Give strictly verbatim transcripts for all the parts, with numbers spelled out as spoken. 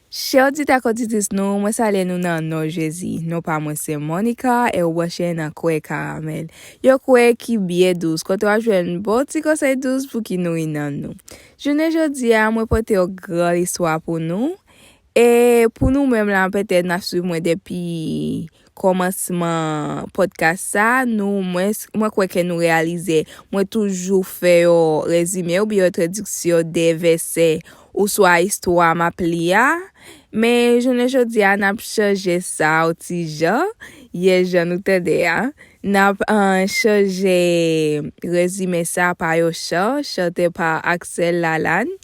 Chè oditè ak oditris nou, mwen salye nou nan non Jezi. Non pa mwen se Monica e ou branche nan Kwè Karamèl. Yon kwè ki byen dous, kote w ap jwenn bon ti konsèy dous pou ki nouri nanm nou. Jounen jodi a, mwen pote yon gran istwa pou nou. E pou nou menm la, petèt n ap swiv mwen depi kòmansman podcast sa, nou, mwen, mwen kwè ke nou reyalize, mwen toujou fè yon rezime oubyen yon tradiksyon de vèsè oswa istwa m ap li a. Men jounen jodi a, n ap chanje sa yon ti jan. Yè, jan nou tande a, n ap, ah, chanje rezime sa pa yon chan, chante pa Axel Lalanne.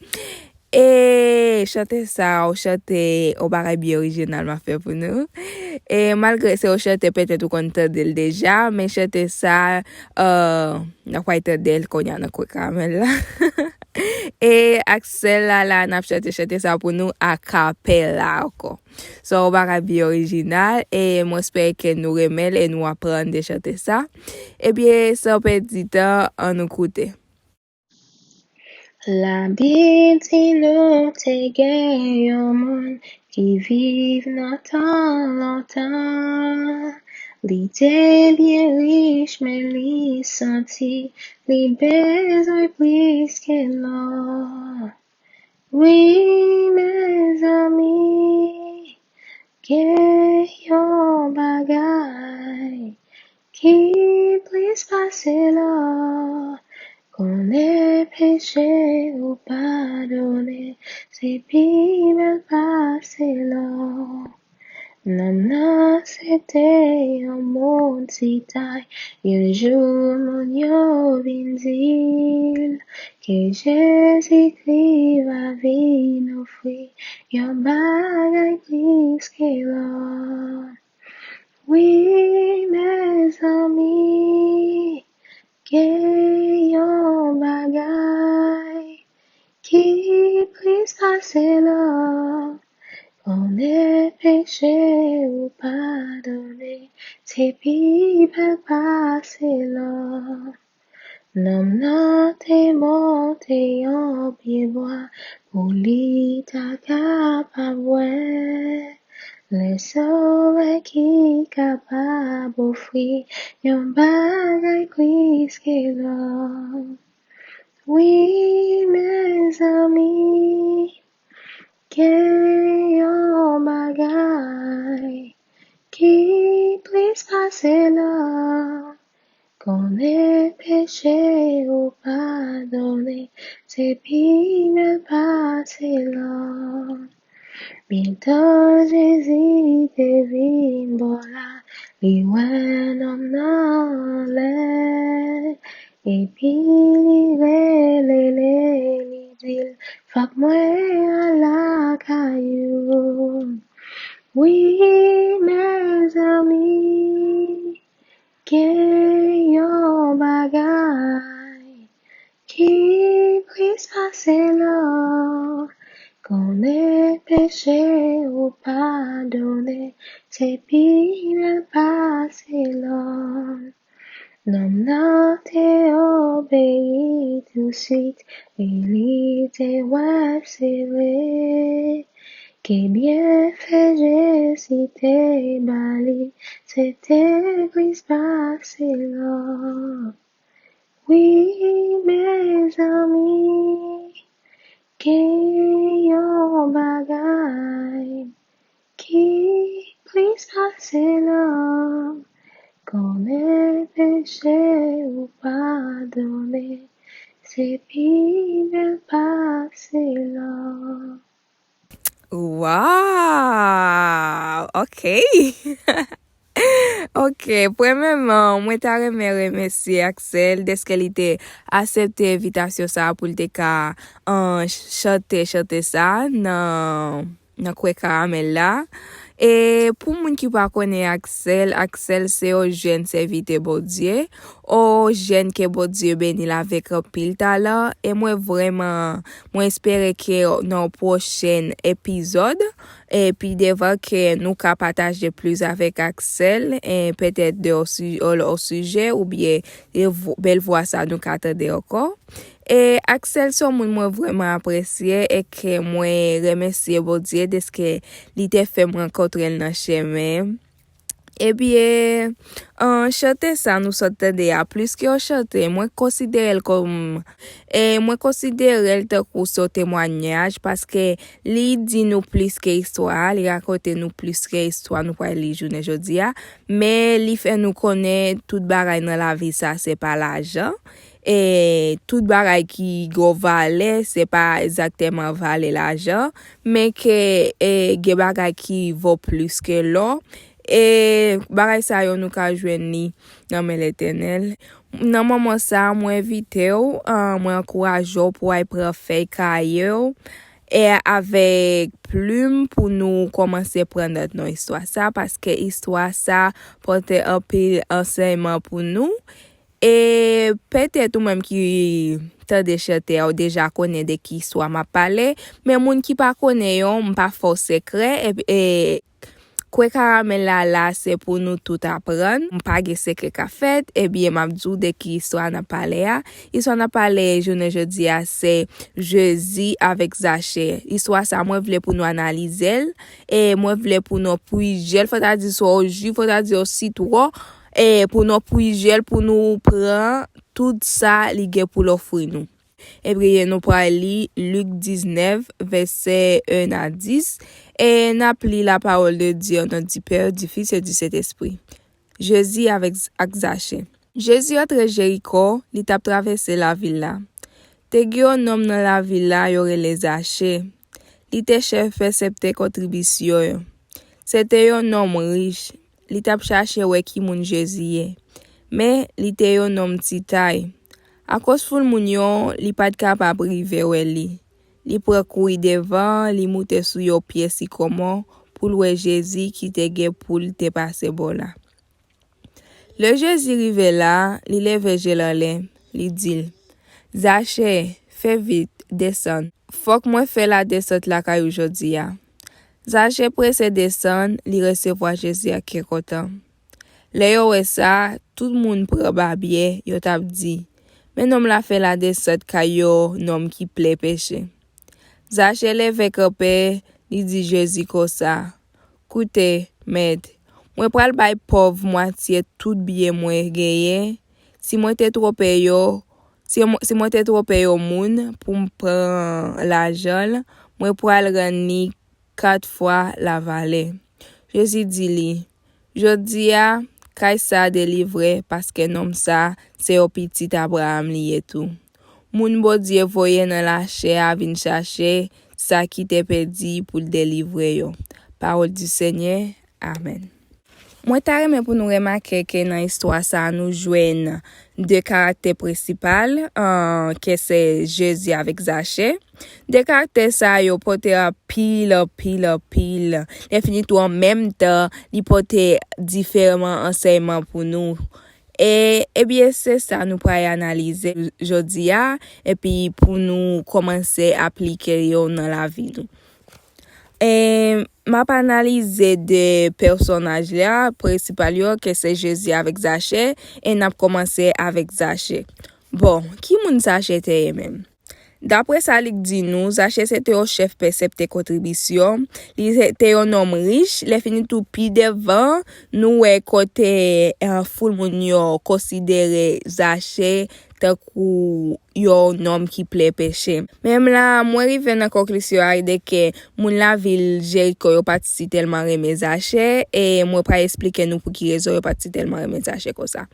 E chante sa, yon chante, yon bagay byen orijinal m ap fè pou nou. E malgre se yon chante petèt ou konn tande l deja, men chante sa, euh, n ap pral tande l kounye a nan Kwè Karamèl la. E Axel Lalanne ap chante chante sa pou nou akapela ankò. Se yon bagay byen orijinal, e mwen espere ke nou renmen l e nou aprann de chante sa. Ebyen, san pèdi tan, ann nou koute. Labib di nou te gen yon moun ki viv nan tan lontan. Li te byen rich, men li santi li bezwen plis ke lò. Wi, mezanmi, gen yon bagay ki plis pase lò. Konnen peche ou padone, se pi bèl pase lò. Nonm nan se te yon moun ti tay. Yon jou moun yo vin di l ke Jezikri va vin ofri yon bagay plis ke lò. Wi, mezanmi, gen yon bagay ki plis pase lò. Konnen peche ou padone, se pi bèl pase lò. Nonm nan te monte yon pye bwa pou li ta kapab wè lè Sovè ki kapab ofri yon bagay plis ke lò. Wi, mezanmi, gen yon bagay ki plis pase lò. Konnen peche ou padone, se pi bèl pase lò. Mentan Jezi te vin bò la, li wè nonm nan anlè, epi li rele l, li di l, fòk mwen al lakay ou. Wi, mezanmi, gen yon bagay ki plis pase lò. Konnen peche ou padone, se pi bèl pase lò. Nonm nan te obeyi tousuit, e li te wè se vre ke byenfè Jezi te ba li, se te plis pase lò. Wi, mezanmi, gen yon bagay ki plis pase lò. Konnen peche ou padone, se pi bèl pase lò. Wow! Ok. Ok, premyèman, mwen ta renmen remèsye Axel dèske li te aksepte envitasyon sa a pou l te ka, ah, chante chante sa a nan, nan Kwè Karamèl la. E pou moun ki pa konnen Axel, Axel se yon jèn sèvitè Bondye, yon jèn ke Bondye beni l avèk anpil talan. E mwen vrèman, mwen espere ke nan yon pwochèn epizòd, e pi devan ke nou ka pataje plis avèk Axel, e petèt de yon si-, yon, yon sijè oubyen e vo-, bèl vwa sa nou ka tande ankò. E Axel se yon moun mwen vrèman apresye e ke mwen remèsye Bondye dèske li te fè m rankontre l nan chemen. Ebyen, an, chante sa nou sot tande a, plis ke yon chante, mwen konsidere l kòm, e mwen konsidere l tankou se yon temwayaj, paske li di nou plis ke istwa a, li rakonte nou plis ke istwa nou pral li jounen jodi a, men li fè nou konnen tout bagay nan lavi sa se pa lajan, e tout bagay ki gen valè, se pa egzakteman valè lajan, men ke, e, gen bagay ki vo plis ke lò. E bagay sa yo nou ka jwenn li nan men Letènèl. Nan moman sa, mwen envite w, an, mwen ankouraje w pou w al pran fèy kaye w, e avèk plim pou nou kòmanse pran nòt nan istwa sa, paske istwa sa pote anpil ansèyman pou nou. E petèt ou menm ki tande chante a, ou deja konnen de ki istwa m ap pale, men moun ki pa konnen yo, m pa fè w sekrè, e, e kwè karamèl la la, se pou nou tout aprann, m pa gen sekrè k ap fèt, ebyen, m ap di w de ki istwa n ap pale a. Istwa n ap pale jounen jodi a, se Jezi avèk Zache. Istwa sa, mwen vle pou nou analize l, e mwen vle pou nou pwije l, fò ta di swa yon ji, fò ta di yon sitwon, e pou nou pwije l, pou nou pran tout sa li gen pou l ofri nou. Ebyen, nou pral li Lik diznèf, vèsè en a dis, e n ap li la parole de Dieu au nom du Père, du Fils et du Saint-Esprit. Jezi avèk, ak Zache. Jezi antre Jeriko, li t ap travèse lavil la. Te gen yon nonm nan lavil la, yo rele Zache. Li te chèf pèseptè kontribisyon yo. Se te yon nonm rich. Li t ap chache wè ki moun Jezi ye. Men, li te yon nonm ti tay. Akoz foul moun yo, li pa t kapab rive wè li. Li pran kouri devan, li moute sou yon pye sikomò pou l wè Jezi ki te gen pou l te pase bò la. Lè Jezi rive la, li leve je l anlè, li di l, Zache, fè vit, desann. Fòk mwen fè ladesant lakay ou jodi a. Zache prese desann, li resevwa Jezi ak kè kontan. Lè yo wè sa, tout moun pran babyè, yo t ap di, Men nonm la fè ladesant kay yon nonm ki plen peche. Zache leve kanpe, li di Jezi konsa, Koute, Mèt, mwen pral bay pòv mwatye tout byen mwen genyen. Si mwen te twonpe yo, si, si mwen te twonpe yon moun pou m pran lajan l, mwen pral rann li kat fwa lavalè. Jezi di li, Jodi a, kay sa a delivre, paske nonm sa a se yon pitit Abraram li ye tou. Moun Bondye voye nan lachè a vin chache sa ki te pèdi pou l delivre yo. Parole du Seigneur. Amèn. Mwen ta renmen pou nou remake ke nan istwa sa a nou jwenn de karaktè prensipal, an, ke se Jezi avèk Zache. De karaktè sa yo pote anpil, anpil, anpil. Lè fini tou, an menm tan, li pote diferan ansèyman pou nou. E, ebyen, se sa nou pral analize jodi a, epi pou nou kòmanse aplike yo nan lavi nou. E, m ap analize de pèsonaj la, prensipal yo, ke se Jezi avèk Zache, e n ap kòmanse avèk Zache. Bon, ki moun Zache te ye menm? Daprè sa Lik di nou, Zache se te yon chèf pèseptè kontribisyon, li se te yon nonm rich, lè fini tou pi devan, nou wè kote, eh, foul moun yo konsidere Zache tankou yon nonm ki plen peche. Menm la, mwen rive nan konklisyon a de ke moun lavil Jeriko yo pa t si tèlman renmen Zache, e mwen pral esplike nou pou ki rezon yo pa t si tèlman renmen Zache konsa.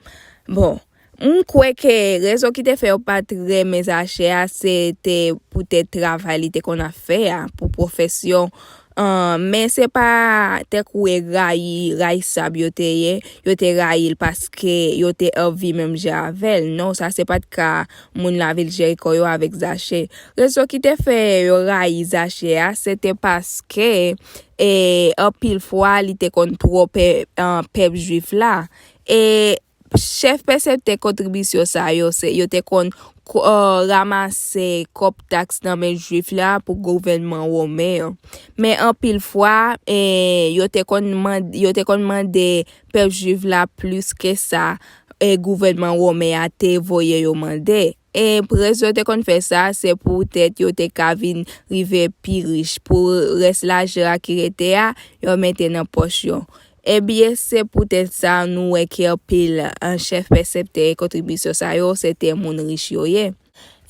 Bon, m kwè ke rezon ki te fè yo pa t renmen Zache a, se te poutèt travay li te konn ap fè a, pou pwofesyon An, men se pa tankou e rayi, rayisab yo te ye, yo te rayi l paske yo te anvi menm jan avè l. Non, sa se pa t ka moun lavil Jeriko yo avèk Zache. Rezon ki te fè yo rayi Zache a, se te paske, e, anpil fwa, li te konn twonpe, an, pèp jwif la. E chèf pèseptè kontribisyon sa yo, se, yo te konn ko-, ranmase kòb taks nan men jwif la pou gouvènman women an. Men anpil fwa, e, yo te konn mand-, yo te konn mande pèp jwif la plis ke sa, e, gouvènman women an te voye yo mande. E rezon yo te konn fè sa, se poutèt yo te ka vin rive pi rich. Pou rès lajan a ki rete a, yo mete nan pòch yo. Ebyen, se poutèt sa nou wè ke anpil, an, chèf pèsèptè e kontribisyon sa yo, se te moun rich yo ye.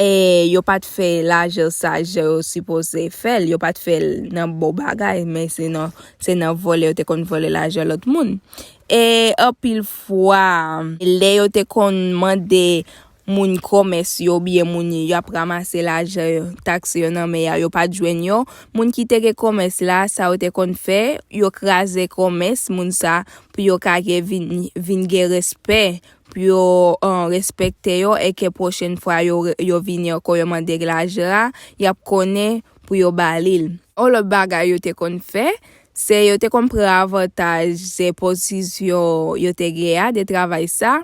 E yo pa t fè lajan sa jan yo sipoze fè l, yo pa t fè l nan bon bagay, men se nan, se nan vòlè yo te konn vòlè lajan lòt moun. E anpil fwa, lè yo te konn mande moun kòmès yo, oubyen moun y ap ranmase lajan yo, taks yo nan men a, yo pa t jwenn yo. Moun ki te gen kòmès la, sa yo te konn fè, yo kraze kòmès moun sa, pou yo ka gen vin, vin gen respè, pou yo, an, respekte yo, e ke pwochèn fwa yo, yo vini ankò, yo mande lajan a, y ap konnen pou yo ba li l. On lòt bagay yo te konn fè, se yo te konn pran avantaj se pozisyon yo te gen a de travay sa.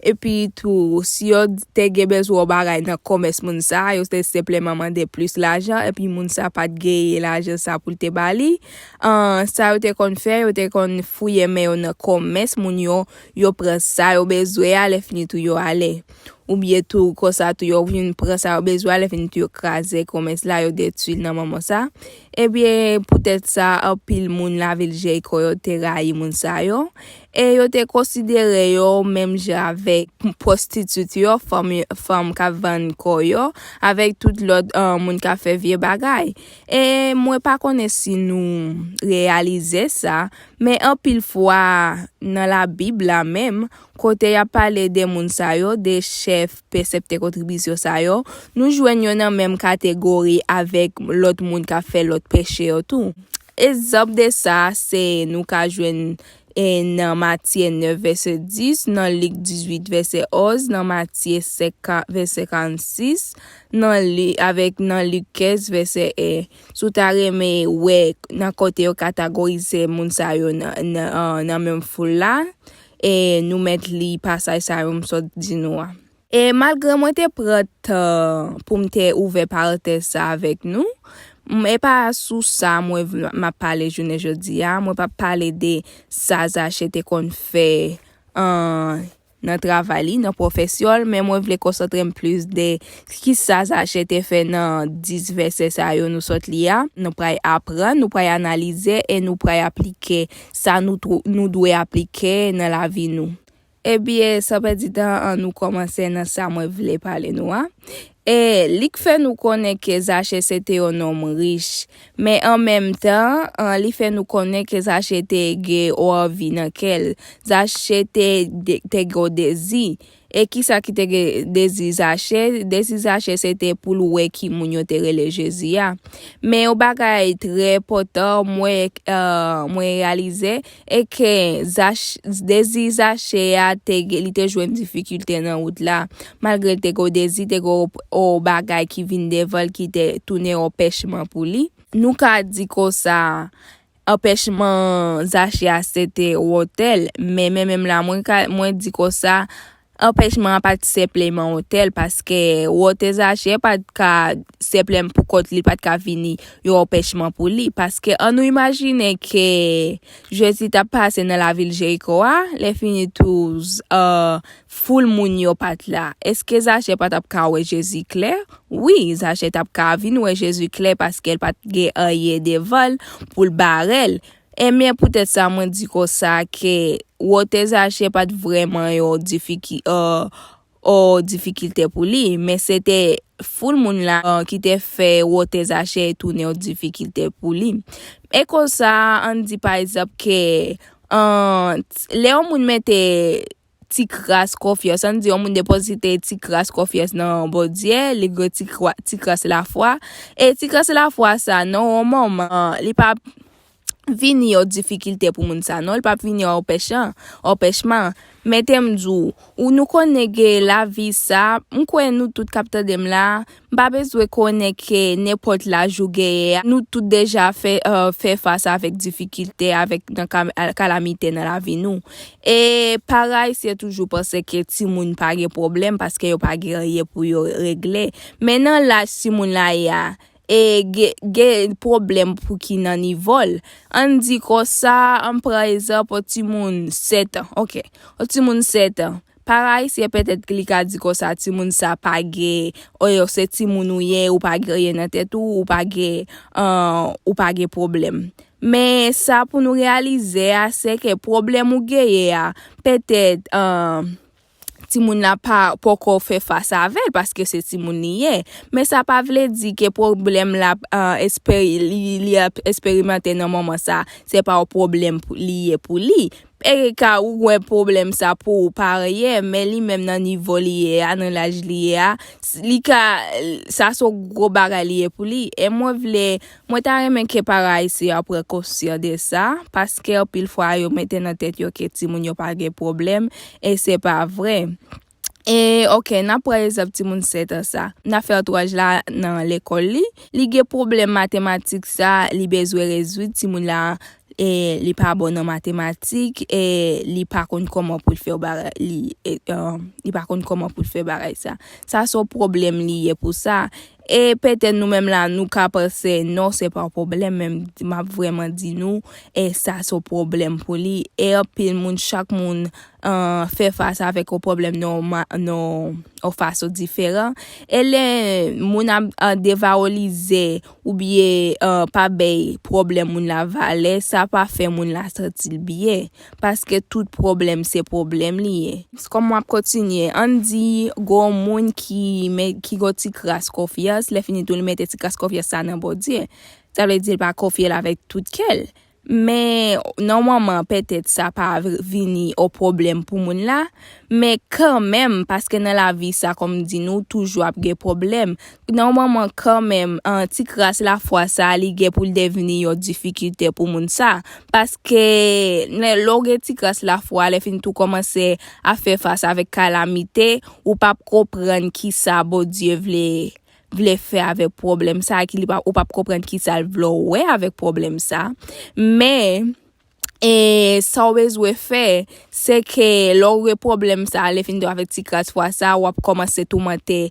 Epi tou, si yo te gen bezwen yon bagay nan kòmès moun sa, yo te senpleman mande plis lajan, epi moun sa pa t genyen lajan sa pou l te ba li. An, sa yo te konn fè, yo te konn fouye men yo nan kòmès moun yo, yo pran sa yo bezwen a, lè fini tou yo ale. Oubyen tou, konsa tou, yo vin pran sa yo bezwen a, lè fini tou yo kraze kòmès la, yo detwi l nan moman sa. Ebyen, poutèt sa, anpil moun lavil Jeriko yo te rayi moun sa yo, e yo te konsidere yo menm jan avèk pwostitit yo, fanm, fanm k ap vann kò yo, avèk tout lòt, an, moun k ap fè vye bagay. E mwen pa konnen si nou reyalize sa, men anpil fwa nan Labib la menm, kote y ap pale de moun sa yo, de chèf pèsèptè kontribisyon sa yo, nou jwenn yo nan menm kategori avèk lòt moun k ap fè lòt peche yo tou. Egzanp de sa, se nou ka jwenn, e, nan Matye nèf vèsè dis, nan Lik dizuit vèsè onz, nan Matye senk vèsè karannsis, nan Li-, avèk nan Lik kenz vèsè en. Si w ta renmen wè nan kote yo kategorize moun sa yo nan, nan, an, nan menm foul la, e nou mèt li pasaj sa yo m sot di nou a. E malgre mwen te pran tan pou m te ouvè parantèz sa avèk nou, m, e pa sou sa mwen v-, m ap pale jounen jodi a, mwen p ap pale de sa Zache te konn fè, an, nan travay li, nan pwofesyon l, men mwen vle konsantre m plis de ki sa Zache te fè nan dis vèsè sa yo nou sot li a. Nou pral aprann, nou pral analize e nou pral aplike sa nou twou-, nou dwe aplike nan lavi nou. Ebyen, san pèdi tan, ann nou kòmanse nan sa mwen vle pale nou a. E li k fè nou konnen ke Zache se te yon nonm rich, men an menm tan, an, li fè nou konnen ke Zache te gen yon anvi nan kè l. Zache te, te, te gen yon dezi. E kisa ki te gen dezi Zache? Dezi Zache se te pou l wè ki moun yo te rele Jezi a. Men yon bagay trè enpòtan mwen, eh, mwen reyalize, e ke Zach-, dezi Zache a te gen, li te jwenn difikilte nan wout la. Malgre l te gen dezi, te gen yon, yon bagay ki vin devan l ki te tounen yon anpèchman pou li. Nou ka di konsa, anpèchman Zache a se te wotè l, men, men menm la, mwen ka, mwen di konsa, anpèchman an pa t senpleman wotè l, paske wotè Zache pa t ka senpleman pou kont li, pa t ka vini yon anpèchman pou li, paske ann nou imajine ke Jezi t ap pase nan lavil Jeriko a, lè fini tou, z-, euh, foul moun yo pa t la. Èske Zache pa t ap ka wè Jezi klè? Wi, Zache t ap ka vin wè Jezi klè paske l pa t gen anyen devan l pou l bare l. Ebyen, poutèt sa, mwen di konsa ke wotè Zache pa t vrèman yon difiki-, euh, yon difikilte pou li, men se te foul moun la, euh, ki te fè wotè Zache tounen yon difikilte pou li. E konsa, ann di pa egzanp ke, euh, t-, lè yon moun mete ti kras konfyans, ann di yon moun depozite ti kras konfyans nan Bondye, li gen ti kra-, ti kras lafwa. E ti kras lafwa sa, nan yon moman, li pa vini yon difikilte pou moun sa, non, li p ap vini yon anpèchan-, anpèchman. Men te m di w, ou nou konnen gen lavi sa, m kwè nou tout k ap tande m la, m pa bezwen konnen ke nenpòt laj ou genyen, nou tout deja fè, euh, fè fas avèk difikilte, avèk nan ka-, kalamite nan lavi nou. E parèy, se toujou panse ke timoun pa gen pwoblèm paske yo pa gen anyen pou yo regle. Men nan laj timoun la ye a, e gen, gen pwoblèm pou ki nan nivo l. Ann di konsa, ann pran egzanp, yon timoun sèt an. Oke. Yon timoun sèt an. Parayisyen petèt li ka di konsa, timoun sa pa gen, o, se timoun ou ye, ou pa gen anyen nan tèt ou, ou pa gen, an, ou pa gen pwoblèm. Men sa pou nou reyalize a, se ke pwoblèm ou genyen a, petèt, an, timoun la pa poko fè fas avè l paske se timoun li ye. Men sa pa vle di ke pwoblèm la, an, esperi-, li, li ap esperimante nan moman sa, se pa yon pwoblèm pou, li ye pou li. E ka ou wè pwoblèm sa pou ou parèyè, men li menm nan nivo li ye a, nan laj li ye a, s-, li ka, sa se yon gwo bagay li ye pou li. E mwen vle, mwen ta renmen ke parayisyen an pran konsyans de sa, paske anpil fwa yo mete nan tèt yo ke timoun yo pa gen pwoblèm, e se pa vre. E, oke, n ap pran egzanp timoun sèt an sa. N ap fè antouraj la nan lekòl li. Li gen pwoblèm matematik sa, li bezwen rezoud. Timoun la, e, li pa bon nan matematik, e li pa konn kòman pou l fè bagay, li, e, e, li pa konn kòman pou l fè bagay sa. Sa se yon pwoblèm li ye pou sa. E petèt nou menm la, nou ka panse, non, se pa yon pwoblèm, men m ap vrèman di nou, e sa se yon pwoblèm pou li. E anpil moun, chak moun, an, fè fas avèk yon pwoblèm nan yon ma-, nan yon fason diferan. E lè moun ap, an, devalorize oubyen, an, pa bay pwoblèm moun la valè, sa pa fè moun la santi l byen. Paske tout pwoblèm se pwoblèm li ye. Kòm m ap kontinye, ann di, gon moun ki me-, ki gon ti kras konfyans, lè fini tou li mete ti kras konfyans sa nan Bondye. Sa vle di l pa konfye l avèk tout kè l. Men, nòmalman, petèt sa pa v-, vini yon pwoblèm pou moun la. Men kanmenm, paske nan lavi sa, kòm m di nou, toujou ap gen pwoblèm. Nòmalman, kanmenm, an, ti kras lafwa sa, li gen pou l devni yon difikilte pou moun sa. Paske, lè, lè w gen ti kras lafwa, lè fini tou kòmanse ap fè fas avèk kalamite, ou p ap konprann kisa Bondye vle vle fè avèk pwoblèm sa, ki li pa, ou p ap konprann kisa l vle w wè avèk pwoblèm sa. Men, e, sa w bezwen fè, se ke lè w gen pwoblèm sa, lè fini tou avèk ti kras fwa sa, w ap kòmanse toumante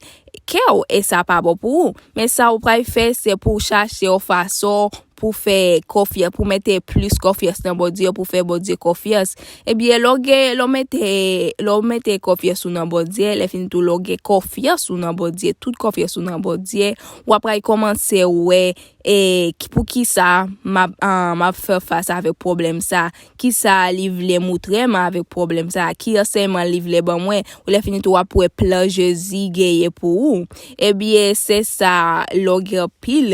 kè w, e sa pa bon pou ou. Men sa w pral fè, se pou w chache yon fason pou fè konfyans, pou mete plis konfyans nan Bondye, pou fè Bondye konfyans. Ebyen, lè w gen, lè w mete, lè w mete konfyans ou nan Bondye, lè fini tou, lè w gen konfyans ou nan Bondye, tout konfyans ou nan Bondye, w ap pral kòmanse wè, e, ki, poukisa m ap, an, m ap fè fas avèk pwoblèm sa, kisa li vle moutre m avèk pwoblèm sa, ki ansèyman li vle ban mwen, ou lè fini tou, w ap wè plan Jezi genyen pou ou. Ebyen, se sa, lè w gen anpil,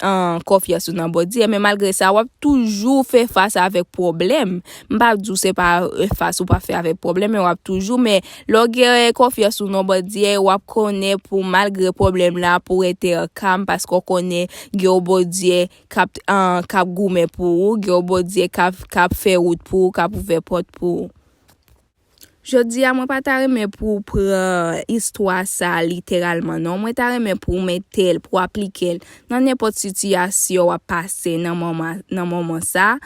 an, konfyans ou nan Bondye. Men malgre sa, w ap toujou fè fas avèk pwoblèm. M p ap di w se pa, e, fas ou p ap fè avèk pwoblèm, men w ap toujou, men lè w gen konfyans ou nan Bondye, w ap konnen pou malgre pwoblèm la, pou w rete an kalm, paske w konnen gen yon Bondye k ap, an, k ap goumen pou ou, gen yon Bondye k ap, k ap fè wout pou ou, k ap ouvè pòt pou ou. Jodi a, mwen pa ta renmen pou w pran istwa sa literalman, non. Mwen ta renmen pou w mete l, pou w aplike l nan nenpòt sitiyasyon w ap pase nan moman, nan moman sa.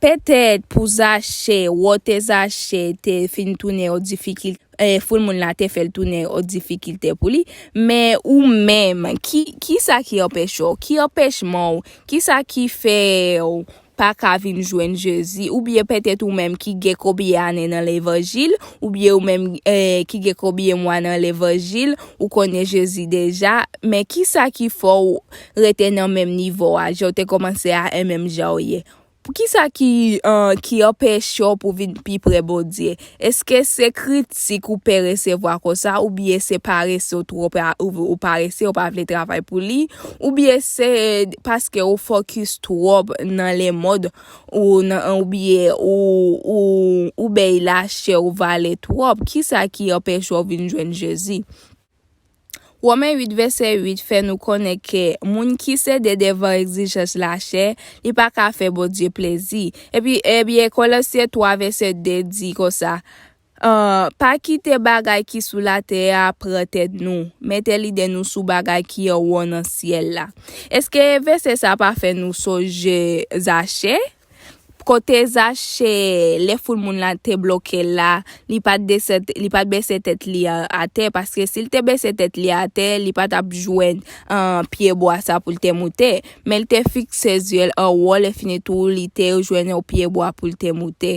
Petèt pou Zache, wote Zache te fin tounen yon difikil-, e, foul moun la te fè l tounen yon difikilte pou li. Men ou menm, ki, kisa ki anpeche w? Ki anpechman w? Kisa ki fè w pa ka vin jwenn Jezi, oubyen petèt ou menm ki gen konbyen ane nan levanjil, oubyen ou menm, eh, ki gen konbyen mwa nan levanjil, ou konnen Jezi deja, men kisa ki fè w rete nan menm nivo a, jan w te kòmanse a, e menm jan w ye? Poukisa ki, eh, ki anpeche w pou vin pi pre Bondye? Èske se kritik ou pè resevwa konsa, oubyen se parese ou twò pa, ou, ou parese, ou pa vle travay pou li, oubyen se paske ou fokis twòp nan lemond, ou nan, oubyen ou, ou, ou bay lachè ou valè twòp? Kisa ki anpeche w vin jwenn Jezi? Women uit vèsè uit fè nou konnen ke moun ki sede devan egzijans lachè, li pa ka fè Bondye plezi. Epi, ebyen, Kolosyen twa vèsè de di konsa, ah, pa kite bagay ki sou latè a pran tèt nou. Mete lide nou sou bagay ki anwo nan syèl la. Èske vèsè sa pa fè nou sonje Zache? Kote Zache, lè foul moun la te bloke l la, li pa t dese-, li pa t bese tèt li a, atè, paske si l te bese tèt li atè, li pa t ap jwenn, ah, pyebwa sa pou l te moute. Men l te fikse zye l anwo, lè fini tou, li te jwenn yon pyebwa pou l te moute.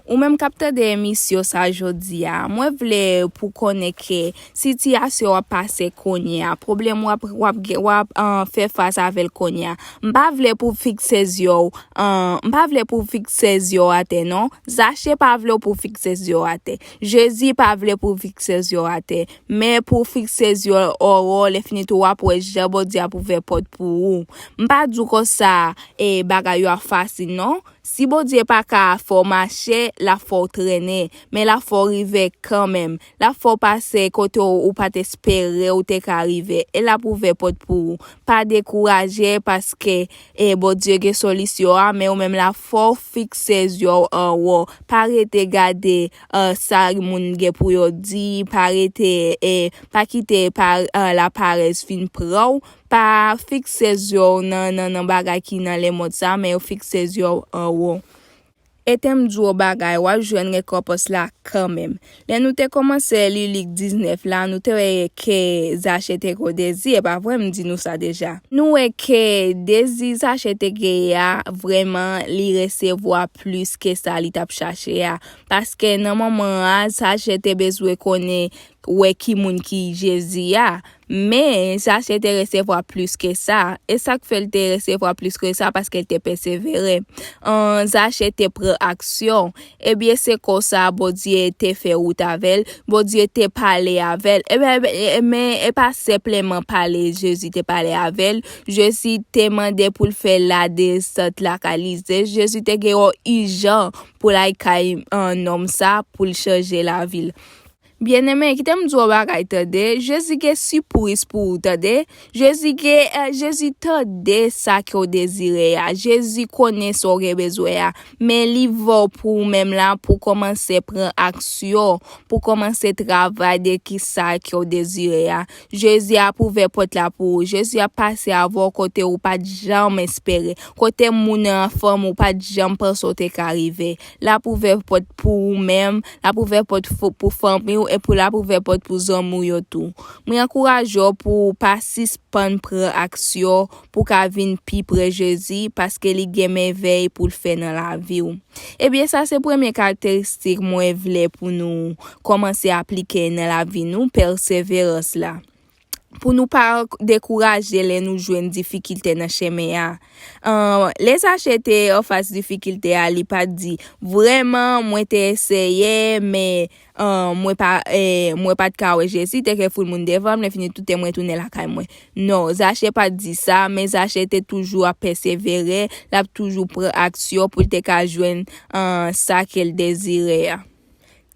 Ou menm k ap tande emisyon sa jodi a, mwen vle pou konnen ke sitiyasyon w ap pase kounye a, pwoblèm w ap, w ap, gen- w ap, ah, fè fas avè l kounye a. M pa vle pou fikse zye w, ah, m pa vle pou fikse zye w atè non. Zache pa vle w pou fikse zye w atè. Jezi pa vle pou fikse zye w atè. Men pou fikse zye w anwo, lè fini tou w ap wè jan Bondye ap ouvè pòt pou ou. M pa di w konsa, e, bagay yo ap fasil non. Si Bondye pa ka fè w mache, l ap fè w trennen, men l ap fè w rive kanmenm. L ap fè w pase kote w, ou pa t espere ou te ka rive, e l ap ouvè pòt pou ou. Pa dekouraje, paske, e, Bondye gen solisyon an, men ou menm l ap fè w fikse zye w anwo. Pa rete gade, e, sa moun gen pou yo di, pa rete, e, pa kite pa, e, laparès vin pran w. Pa fikse zye w nan, nan, nan bagay ki nan lemonn sa, men yo fikse zye w anwo. E te m di w bagay, w ap jwenn rekonpans la kanmenm. Lè nou te kòmanse li Lik diznèf la, nou te wè ke Zache te gen dezi, e pa vre m di nou sa deja. Nou wè ke dezi Zache te genyen a, vrèman, li resevwa plis ke sa li t ap chache a. Paske nan moman an, Zache te bezwen konnen wè ki moun ki Jezi a. Men, Zache te resevwa plis ke sa. E sa k fè l te resevwa plis ke sa, paske l te pèsevere. An, Zache te pran aksyon. Ebyen, se konsa Bondye te fè wout avè l. Bondye te pale avè l. Ebyen, e- men, e pa senpleman pale Jezi te pale avè l. Jezi te mande pou l fè ladesant lakay li. Jezi te gen yon ijan pou l al kay, an, nonm sa, pou l chanje lavi l. Byeneme, kite m di w yon bagay, tande. Jezi gen sipriz pou ou, tande. Jezi gen, eh, Jezi tande sa ke w dezire a. Jezi konnen sa w gen bezwen a. Men li vle w pou ou menm la, pou w kòmanse pran aksyon, pou w kòmanse travay de ki sa ke w dezire a. Jezi ap ouvè pòt la pou ou. Jezi ap pase avè w kote ou pa t janm espere, kote moun nan fanmi ou pa t janm panse w te ka rive. L ap ouvè pòt pou ou menm, l ap ouvè pòt fo- pou fanmi w, epi l ap ouvè pòt pou zanmi w yo tou. Mwen ankouraje w pou w pa sispann pran aksyon pou w ka vin pi pre Jezi, paske li gen mèvèy pou l fè nan lavi w. Ebyen, sa se premye karakteristik mwen vle pou nou kòmanse aplike nan lavi nou, pèseverans la. Pou nou pa dekouraje lè nou jwenn difikilte nan chemen an. An, lè Zache te anfas difikilte a, li pa t di, "Vrèman, mwen te eseye, men, an, mwen pa, eh, mwen pa t ka wè Jezi." Te gen foul moun devan m, lè fini tou te mwen tounen lakay mwen. Non, Zache pa t di sa, men Zache te toujou ap pèsevere, l ap toujou pran aksyon pou l te ka jwenn, an, sa ke l dezire a.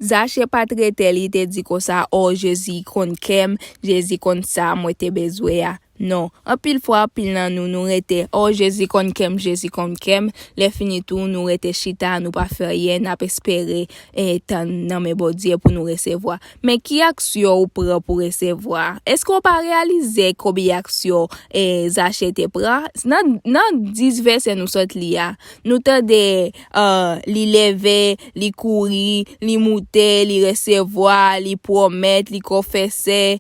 Zache pa t rete, li te di konsa, "O, Jezi konn kè m, Jezi konn sa mwen te bezwen a." Non, anpil fwa, anpil nan nou, nou rete, "O, Jezi konn kè m, Jezi konn kè m." Lè fini tou, nou rete chita, nou pa fè anyen, n ap espere, e tann nan men Bondye pou nou resevwa. Men ki aksyon ou pran pou resevwa? Èske w pa reyalize konbyen aksyon, e, Zache te pran? Nan, nan dis vèsè nou sot li a, nou tande, e, li leve, li kouri, li moute, li resevwa, li pwomèt, li konfese.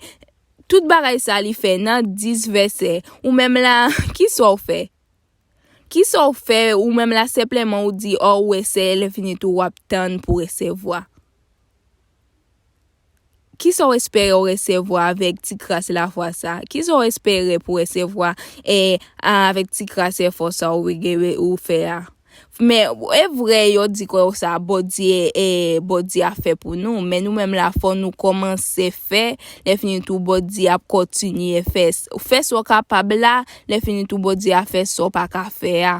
Tout bagay sa li fè nan dis vèsè. Ou menm la, kisa w fè? Kisa w fè? Ou menm la, senpleman ou di, o, ou eseye, lè fini tou w ap tann pou resevwa. Kisa w espere w resevwa avèk ti kras lafwa sa? Kisa w espere pou resevwa, e, avèk ti kras efò sa ou gen, ou fè a? Men, e vre, yo di konsa, Bondye, e, Bondye ap fè pou nou. Men nou menm la, fò nou kòmanse fè. Lè fini tou, Bondye ap kontinye fè. Fè sa w kapab la, lè fini tou, Bondye ap fè sa w pa ka fè a.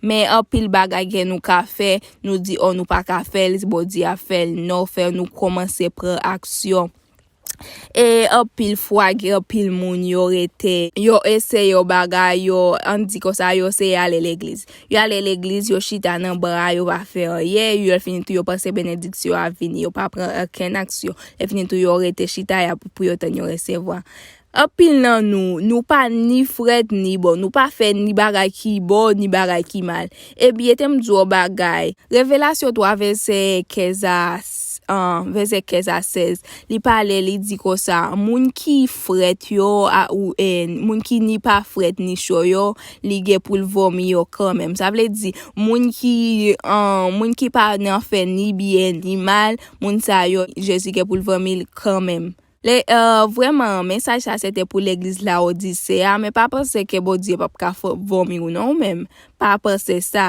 Men anpil bagay gen nou ka fè, nou di, o, nou pa ka fè l, Bondye ap fè l. Non, fè nou kòmanse pran aksyon. E anpil fwa, gen anpil moun yo rete, yo eseye yon bagay, yo, ann di konsa, yo eseye ale legliz. Yo ale legliz, yo chita nan ban, yo pa fè anyen, yo fini tou, yo panse benediksyon ap vini, yo pa pran okenn aksyon. Lè fini tou, yo rete chita ya pou, pou yo tann yo resevwa. Anpil nan nou, nou pa ni frèt ni bò, nou pa fè ni bagay ki bò, ni bagay ki mal. Ebyen, te m di w bagay, Revelasyon twa vèsè kenz a, an, vèsè kenz a sèz. Li pale, li di konsa, moun ki frèt yo, a, ou, e, moun ki ni pa frèt ni cho yo, li gen pou l vomi yo kanmenm. Sa vle di, moun ki, an, moun ki pa nan fè ni byen ni mal, moun sa yo, Jezi gen pou l vomi l kanmenm. Lè, e, vrèman, mesaj sa se te pou legliz Lawodise a, men pa panse ke Bondye p ap ka fò-, vomi w non, ou menm. Pa panse sa.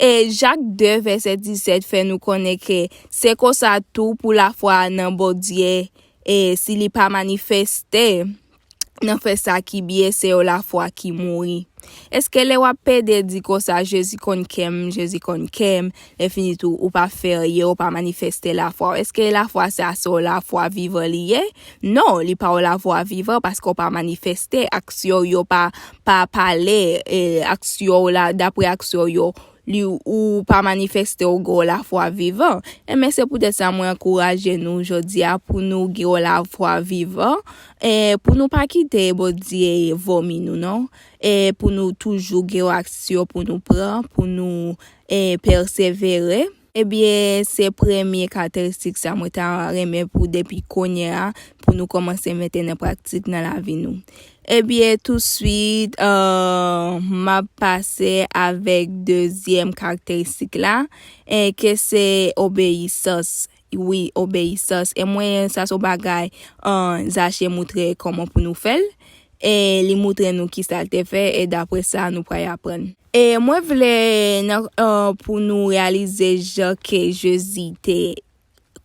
E Jak de vèsè disèt fè nou konnen ke se konsa tou pou lafwa nan Bondye, e si li pa manifeste nan fè sa ki byen, se yon lafwa ki mouri. Èske lè w ap pede di konsa, Jezi konn kè m, Jezi konn kè m, lè fini tou, ou pa fè ryen, ou pa manifeste lafwa w, èske lafwa sa se yon lafwa vivan li ye? Non, li pa yon lafwa vivan paske w pa manifeste, aksyon w yo pa, pa pale, e aksyon w la, dapre aksyon w yo, li, ou pa manifeste w gen yon lafwa vivan. Enben, se poutèt sa mwen ankouraje nou jodi a pou nou gen yon lafwa vivan, e pou nou pa kite Bondye vomi nou non, e pou nou toujou gen yon aksyon pou nou pran, pou nou, e, pèsevere. Ebyen, se premye karakteristik sa mwen ta renmen pou depi kounye a, pou nou kòmanse mete nan pratik nan lavi nou. Ebyen, touswit, e, m ap pase avèk dezyèm karakteristik la, e, ke se obeyisans. Wi, obeyisans. E mwen, sa se yon bagay, e, Zache moutre kòman pou nou fè l. E li moutre nou ki sa l te fè, e dapre sa, nou pral aprann. E mwen vle nan, e, pou nou reyalize jan ke Jezi te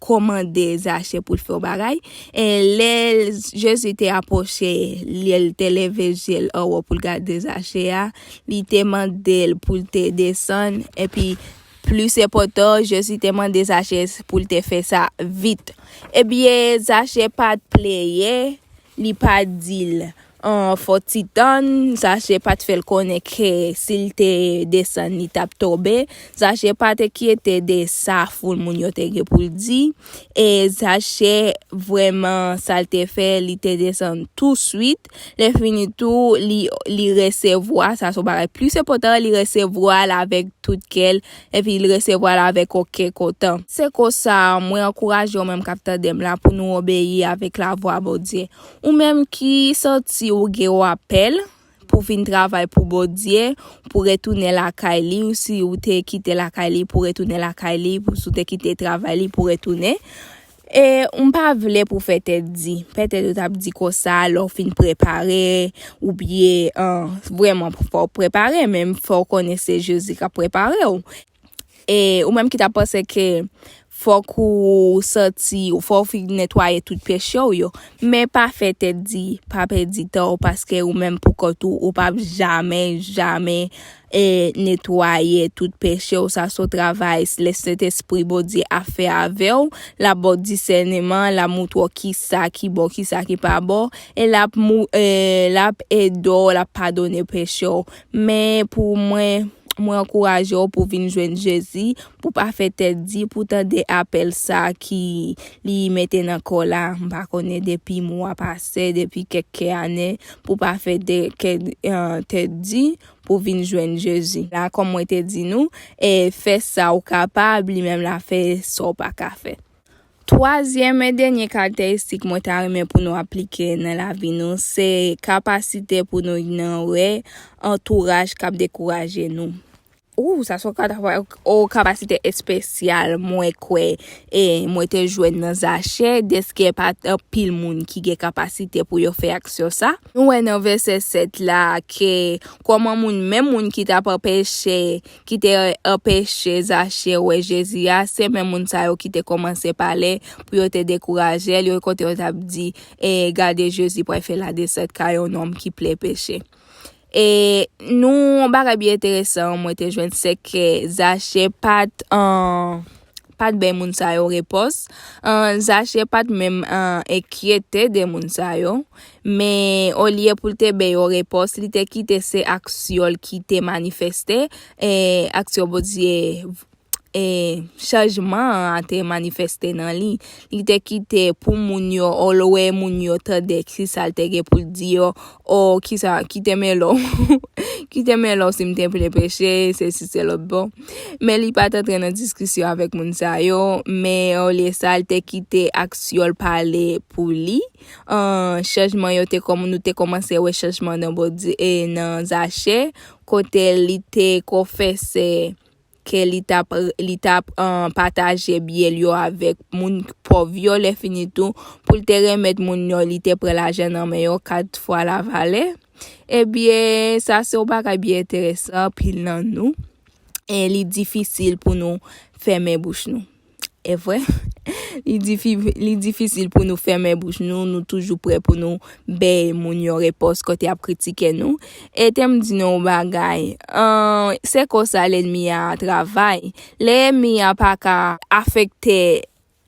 kòmande Zache pou l fè yon bagay. E lè Jezi te apwoche, lè l te leve je l anwo pou l gade Zache a, li te mande l pou l te desann, epi plis enpòtan, Jezi te mande Zache pou l te fè sa vit. Ebyen, Zache pa t plede, li pa t di l, an, fò ti tann, Zache pa t fè l konnen ke si l te desann, li t ap tonbe. Zache pa t enkyete de sa foul moun yo te gen pou l di. E Zache, vrèman, sa l te fè, li te desann touswit. Lè fini tou, li, li resevwa, sa se yon bagay plis enpòtan, li resevwa l avèk tout kè l, epi li resevwa l avèk yon kè kontan. Se konsa, mwen ankouraje w menm k ap tande m la pou nou obeyi avèk lavwa Bondye. Ou menm ki santi ou gen yon apèl pou vin travay pou Bondye, pou retounen lakay li, ou si ou te kite lakay li, pou retounen lakay li, pou si ou te kite travay li, pou retounen. E m pa vle pou fè tèt di. Petèt ou t ap di konsa, lè w fin prepare, oubyen, an, vrèman, fò w prepare, men fò w konnen se Jezi k ap prepare w. E ou menm ki t ap panse ke fòk ou santi, fò w fin netwaye tout peche w yo. Men pa fè tèt di, pa pèdi tan w, paske ou menm pou kont ou, ou p ap jamè, jamè, e, netwaye tout peche w. Sa se yon travay Sentespri Bondye ap fè avè w. L ap ba w disèneman, l ap moutre w kisa ki bon, kisa ki pa bon. E l ap mou-, e, l ap ede w, l ap padone peche w. Men pou mwen, mwen ankouraje w pou vin jwenn Jezi, pou pa fè tèt di, pou tande apèl sa ki li mete nan kò la, m pa konnen depi mwa pase, depi kèk ane, pou pa fè de, kè, eh, tèt di, pou vin jwenn Jezi. La, kòm mwen te di nou, e fè sa w kapab, li menm l ap fè sa w pa ka fè. Twazyèm e dènye karakteristik mwen ta renmen pou nou aplike nan lavi nou, se kapasite pou nou inyore antouraj k ap dekouraje nou. Ou, sa se yon kata-, yon kapasite espesyal, mwen kwè, e mwen te jwenn nan Zache, dèske pa t anpil moun ki gen kapasite pou yo fè aksyon sa. Nou wè nan vèsè sèt la ke kòman moun, menm moun ki t ap anpeche, ki te anpeche Zache wè Jezi a, se menm moun sa yo ki te kòmanse pale pou yo te dekouraje l, yo kote yo t ap di, e, gade Jezi pral fè ladesant kay yon nonm ki plen peche. E nou, yon bagay byen enteresan mwen te jwenn, se ke Zache pa t, an, pa t bay moun sa yo repons. An, Zache pa t menm, an, enkyete de moun sa yo. Men, olye pou l te bay yo repons, li te kite se aksyon l ki te manifeste, e aksyon Bondye e chanjman an te manifeste nan li. Li te kite pou moun yo, o lè moun yo tande kisa l te gen pou l di yo, o kisa, kite m elò. Kite m elò si m te vle peche, se si se lòt bò. Men li pa t antre nan diskisyon avèk moun sa yo, men olye sa, l te kite aksyon l pale pou li. An, chanjman yo te kòm, nou te kòmanse wè chanjman nan Bondye, e nan Zache, kote li te konfese ke li t ap, li t ap, an, pataje byen l yo avèk moun pòv yo, lè fini tou, pou l te remèt moun yo, li te pran lajan nan men yo kat fwa lavalè. Ebyen, sa se yon bagay byen enteresan, anpil nan nou. E li difisil pou nou fèmen bouch nou. E vre, li difi-, li difisil pou nou fèmen bouch nou, nou toujou prè pou nou bay moun yon repons kote y ap kritike nou. E te m di nou yon bagay, an, se konsa lènmi a travay. Lènmi a pa ka afekte,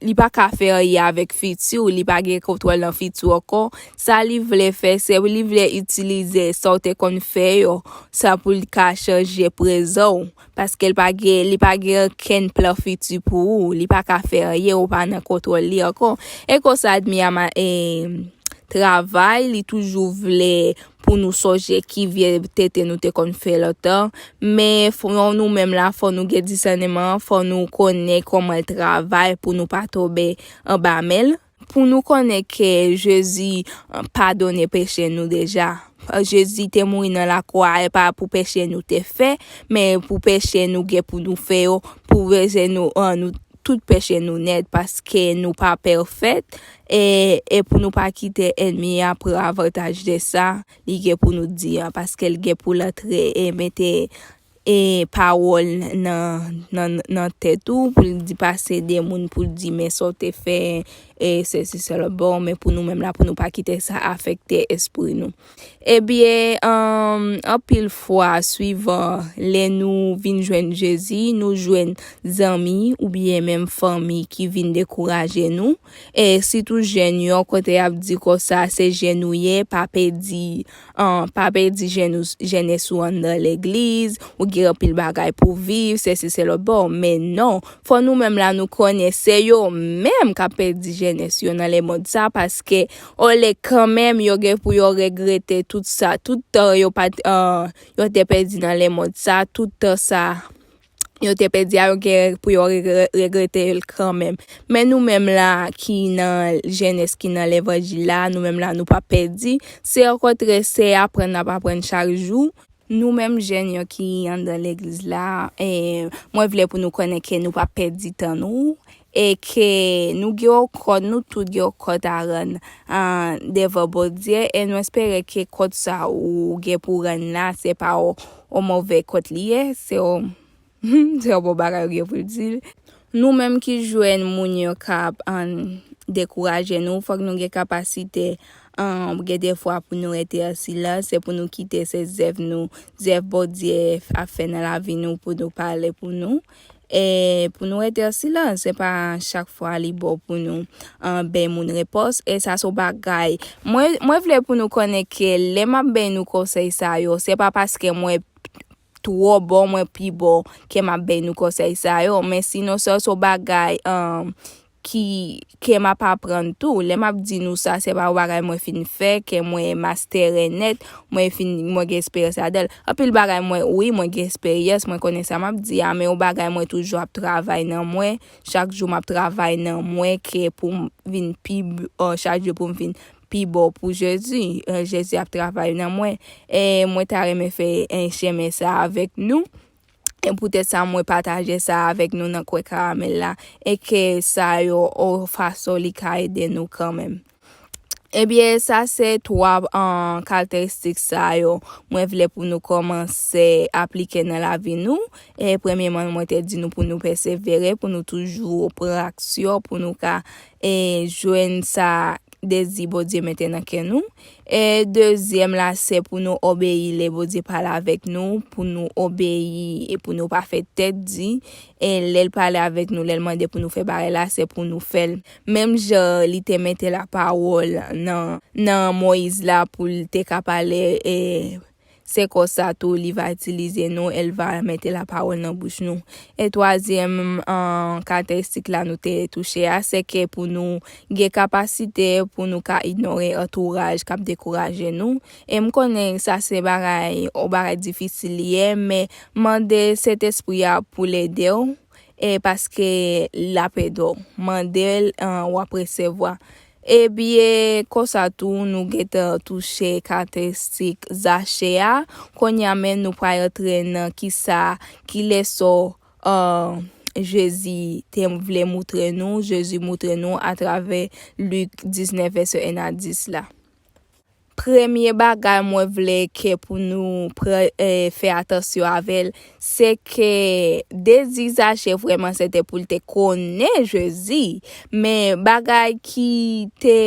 li pa ka fè anyen avèk fiti w, li pa gen kontwòl nan fiti w ankò. Sa li vle fè, se li vle itilize sa w te konn fè yo, sa pou l ka chanje prezan w. Paske l pa gen, li pa gen okenn plan fiti pou ou. Li pa ka fè anyen, ou pa nan kontwòl li ankò. E konsa, ènmi a ma-, e, travay, li toujou vle pou nou sonje ki vye tenten nou te konn fè lontan. Men fò nou menm la, fò nou gen disèneman, fò nou konnen kòman l travay pou nou pa tonbe anba men l. Pou nou konnen ke Jezi, eh, padone peche nou deja. Jezi te mouri nan lakwa, e pa pou peche nou te fè, men pou peche nou gen pou nou fè yo, pou peche nou, eh, nou, tout peche nou nèt, paske nou pa pèfèt, e, e pou nou pa kite ènmi a pran avantaj de sa, li gen pou nou di a, paske l gen pou l antre e mete e pawòl nan, nan, nan tèt ou, pou l di pase de moun pou l di, men sa w te fè, e sesi, sela, bon, men pou nou menm la, pou nou pa kite sa afekte espri nou. Ebyen, anpil fwa, swivan lè nou vin jwenn Jezi, nou jwenn zanmi oubyen menm fanmi ki vin dekouraje nou. E sitou jèn yo, kote y ap di konsa, se jèn ou ye, pa pèdi, an, pa pèdi jèn ou, jenès ou anndan legliz, ou gen anpil bagay pou viv, sesi, sela, bon, men non, fò nou menm la nou konnen se yo menm k ap pèdi jenès yo nan lemonn sa, paske olè kanmenm yo gen pou yo regrete tout sa, tout tan yo pa t, an, yo te pèdi nan lemonn sa, tout tan sa yo te pèdi a, yo gen pou yo regre-, regrete l kanmenm. Men nou menm la ki nan jenès, ki nan levanjil la, nou menm la nou pa pèdi. Se okontrè, se aprann n ap aprann chak jou. Nou menm jèn yo ki anndan legliz la, e, mwen vle pou nou konnen ke nou pa pèdi tan nou, e ke nou gen yon kont, nou tout gen yon kont a rann, a, devan Bondye, e nou espere ke kont sa ou gen pou rann la, se pa yon, yon move kont li ye, se yon, se yon bon bagay ou gen pou l di l. Nou menm ki jwenn moun yo k ap, an, dekouraje nou, fòk nou gen kapasite, an, gen de fwa pou nou rete an silans, se pou nou kite se zèv nou, zèv Bondye ap fè nan lavi nou pou nou pale pou nou. E pou nou rete an silans, se pa chak fwa li bon pou nou, an, bay moun repons. E sa se yon bagay. Mwen, mwen vle pou nou konnen ke lè m ap bay nou konsèy sa yo, se pa paske mwen twò bon, mwen pi bon ke m ap bay nou konsèy sa yo. Men sinon, sa se yon bagay, an, ki, ke m ap aprann tou. Lè m ap di nou sa, se pa yon bagay mwen fin fè, ke mwen mastere nèt, mwen fin, mwen gen esperyans ladan l. Anpil bagay mwen, wi, mwen gen esperyans, mwen konnen sa m ap di a, men yon bagay mwen toujou ap travay nan mwen, chak jou m ap travay nan mwen, ke pou m vin pi, b-, an, chak jou pou m vin pi bon pou Jezi. E, Jezi ap travay nan mwen. E mwen ta renmen fè, e, chemen sa avèk nou. E poutèt sa, mwen pataje sa avèk nou nan kwen karamèl la. E ke sa yo, yon fason li ka ede nou kanmenm. Ebyen, sa se twa, an, karakteristik sa yo mwen vle pou nou kòmanse aplike nan lavi nou. E premyeman, mwen te di nou pou nou pèsevere, pou nou toujou pran aksyon, pou nou ka, e, jwenn sa dezi Bondye mete nan kè nou. E dezyèm la, se pou nou obeyi lè Bondye pale avèk nou, pou nou obeyi e pou nou pa fè tèt di. E lè l pale avèk nou, lè l mande pou nou fè bagay la, se pou nou fè l. Menm jan li te mete lapawòl nan, nan Moyiz la pou l te ka pale, e, Se konsa tou li va itilize nou, elle va mettre la parole nan bouch nou. E twazyèm, an, karakteristik la nou te touche a, se ke pou nou gen kapasite pou nou ka inyore antouraj k ap dekouraje nou. E m konnen sa se bagay, yon bagay difisil li ye, men mande Sentespri a pou l ede w, e paske l ap ede w. Mande l, an, w ap resevwa. Ebyen, konsa tou, nou gentan touche karakteristik Zache a. Kounye a menm, nou pral rantre nan kisa, ki leson, an, Jezi te vle moutre nou, Jezi moutre nou atravè Lik diznèf, vèsè en a dis la. Premye bagay mwen vle ke pou nou pran, eh, fè atansyon avè l, se ke dezi Zache vrèman se te pou l te konnen Jezi, men bagay ki te,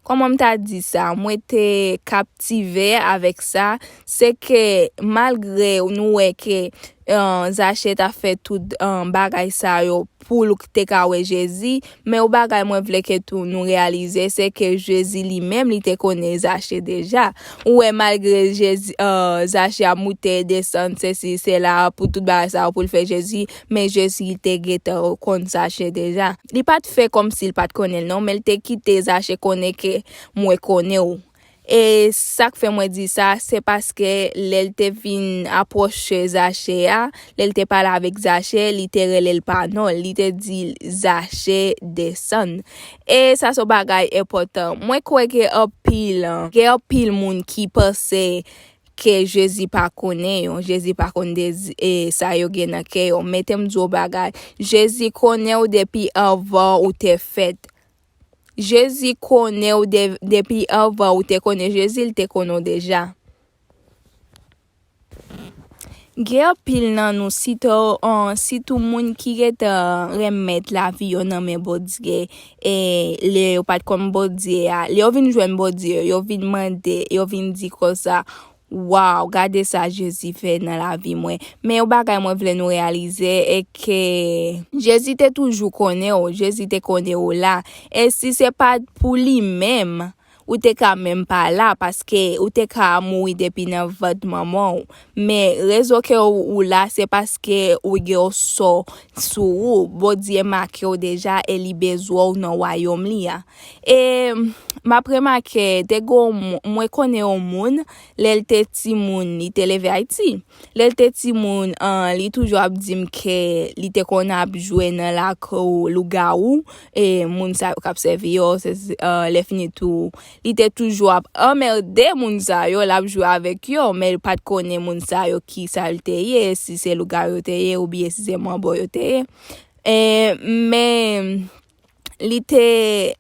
kòman m ta di sa, mwen te kaptive avèk sa, se ke malgre nou wè ke, eh, Zache ta fè tout, eh, bagay sa yo pou l te ka wè Jezi, men yon bagay mwen vle ke tou nou reyalize, se ke Jezi li menm, li te konnen Zache deja. Ou wè, malgre Jezi, eh, Zache ap moute, desann, sesi, sela, pou tout bagay sa yo pou l fè Jezi, men Jezi te gentan konn Zache deja. Li pa t fè kòmsi l pa t konnen l non, men l te kite Zache konnen ke mwen konnen w. E sa k fè mwen di sa, se paske lè l te vin apwoche Zache a, lè l te pale avèk Zache, li te rele l pa non l, li te di l, "Zache, desann." E sa se yon bagay enpòtan. Mwen kwè gen anpil, gen anpil moun ki panse ke Jezi pa konnen yo, Jezi pa konn dezi, e sa yo gen nan kè yo. Men te m di w bagay, Jezi konnen w depi anvan ou te fèt. Jezi konnen w de-, depi anvan ou te konnen Jezi, l te konnen w deja. Gen anpil nan nou, sitou, an, sitou moun ki gentan remèt lavi yo nan men Bondye, e lè yo pa t konn Bondye a, lè yo vin jwenn Bondye, yo vin mande, yo vin di konsa, "Waw, gade sa Jezi fè nan lavi mwen." Men yon bagay mwen vle nou reyalize, e ke Jezi te toujou konnen w, Jezi te konnen w la. E si se pa t pou li menm, ou te ka menm pa la, paske ou te ka mouri depi nan vant manman w. Men rezon ke ou, ou la, se paske ou gen yon sò sou ou. Bondye make w deja e li bezwen w nan wayòm li a. E m ap remake, te gen yon mou-, mwen konnen yon moun, lè l te timoun, li te leve Ayiti. Lè l te timoun, an, li toujou ap di m ke li te konn ap jwe nan lakou lougawou, e moun sa yo k ap sèvi yo, se, se, an, lè fini tou, li te toujou ap anmède moun sa yo, l ap jwe avèk yo, men li pa t konnen moun sa yo ki sa l te ye, si se lougawou yo te ye, oubyen si se manbo yo te ye. E, men, li te,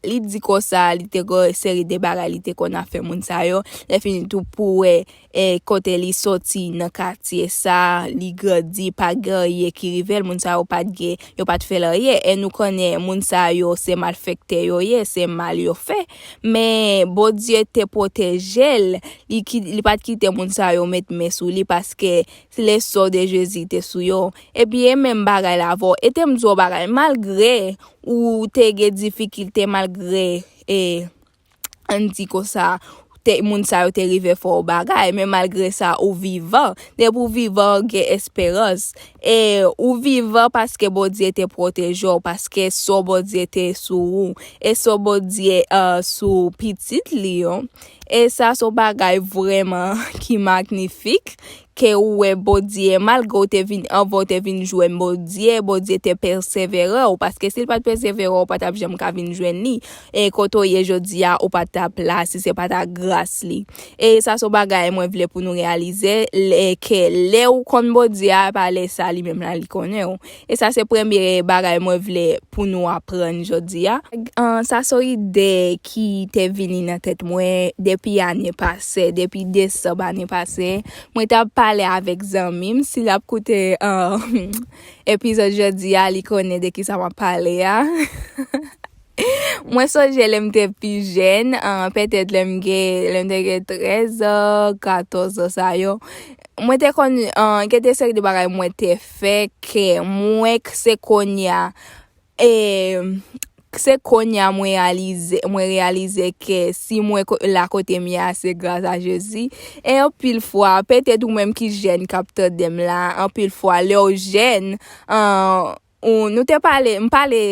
li di konsa, li te gen yon seri de bagay li te konn ap fè moun sa yo. Lè fini tou pou wè, e, kote li soti nan katye sa, li grandi, pa gen anyen ki rive l, moun sa yo pa t gen, yo pa t fè l anyen. E nou konnen moun sa yo se malfektè yo ye, se mal yo fè. Men Bondye te pwoteje l, li ki, li pa t kite moun sa yo met men sou li paske le sang de Jezi te sou yo. Ebyen, e menm bagay la avè w. E te m di w bagay, malgre ou te gen difikilte, malgre, e, ann di konsa, te, moun sa yo te rive fè w bagay, men malgre sa, ou vivan. Depi w vivan, gen esperans. E ou vivan paske Bondye te pwoteje w, paske sang Bondye te sou ou. E sang Bondye, e, sou pitit li yo. E sa se yon bagay vrèman ki magnifik, ke ou wè Bondye, malgre w te vin, anvan w te vin jwenn Bondye, Bondye te pèsevere w, paske si l pa t pèsevere w, ou pa t ap janm ka vin jwenn li. E kote w ye jodi a, ou pa t ap la si se pa t ak gras li. E sa se yon bagay mwen vle pou nou reyalize, lè, ke lè ou konn Bondye a, pa lè sa li menm la li konnen w. E sa se premye bagay mwen vle pou nou aprann jodi a. An, sa se yon ide ki te vini nan tèt mwen depi ane pase, depi desanm ane pase. Mwen t ap pale avèk zanmi m, si l ap koute, an, epizòd jodi a, li konnen de kisa m ap pale a. Mwen sonje lè m te pi jèn, an, petèt lè m gen, lè m te gen trèz an, katòz an sa yo. Mwen te konn, an, gen de seri de bagay mwen te fè ke mwen k-, se kounye a, e, Se kounye a mwen reyalize, mwen reyalize ke si mwen ko-, la kote m ye a, se gras a Jezi. E anpil fwa, petèt ou menm ki jèn k ap tande m la, anpil fwa, lè w jèn, an, ou, nou te pale, m pale,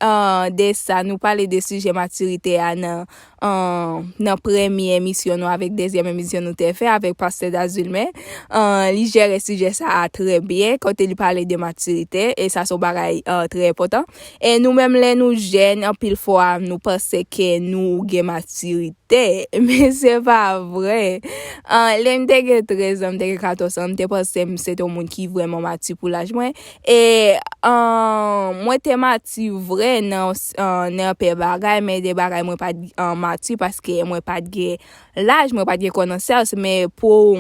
an, de sa, nou pale de sijè matirite a nan, an, nan premye emisyon nou avèk dezyèm emisyon nou te fè avèk Pastè Dazulmen. An, li jere sijè sa a trè byen, kote li pale de matirite, e sa se yon bagay, an, trè enpòtan. E nou menm, lè nou jèn, anpil fwa, nou panse ke nou gen matirite, men se pa vre. An, lè m te gen trèz an, m te gen katòz an, m te panse m se te yon moun ki vrèman mati pou laj mwen. E, an, mwen te mati vre nan, an, nan anpil bagay, men de bagay mwen pa t, an, mati paske mwen pa t gen laj, mwen pa t gen konèsans, men pou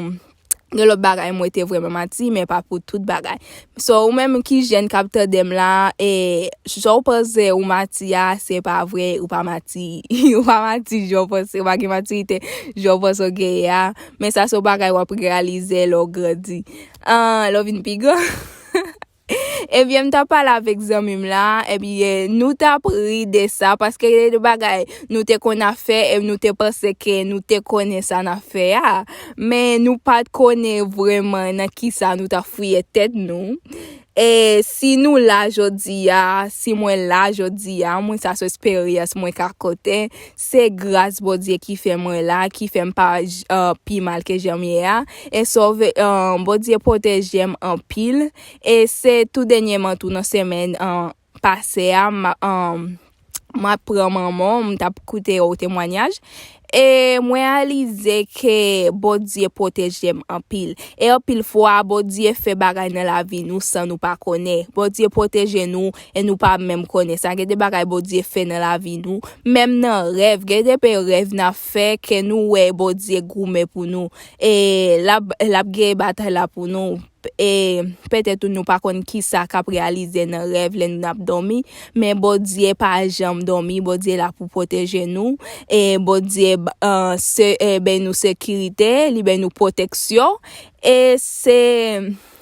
gen lòt bagay mwen te vrèman mati, men pa pou tout bagay. So, ou menm ki jèn k ap tande m la, e sa w panse ou mati a, se pa vre, ou pa mati. Ou pa mati jan w panse, ou pa gen matirite jan w panse w genyen a. Men sa se yon bagay w ap reyalize lè w grandi. An, lè w vin pi gran. Ebyen, m t ap pale avèk zanmi m la, ebyen, nou t ap ri de sa, paske gen de bagay nou te konn ap fè, e nou te panse ke nou te konnen sa n ap fè a, men nou pa t konnen vrèman nan kisa nou t ap fouye tèt nou. E si nou la jodi a, si mwen la jodi a, mwen sa se eksperyans mwen ka konte, se gras Bondye ki fè mwen la, ki fè m pa j-, an, pi mal ke jan m ye a. E sove, an, Bondye pwoteje m anpil. E se tou dènyèman tou nan semèn, an, pase a, m, an, m ap pran manman w, m t ap koute yon temwayaj. E mwen reyalize ke Bondye pwoteje m anpil. E anpil fwa, Bondye fè bagay nan lavi nou san nou pa konnen. Bondye pwoteje nou e nou pa menm konnen sa. Gen de bagay Bondye fè nan lavi nou, menm nan rèv. Gen de pe rèv n ap fè ke nou wè Bondye goumen pou nou. E l ap, l ap gen batay la pou nou. E petèt nou pa konn kisa k ap reyalize nan rèv lè n ap dòmi, men Bondye pa janm dòmi, Bondye la pou pwoteje nou, e Bondye, e, se, e, bay nou sekirite, li bay nou pwoteksyon, e se,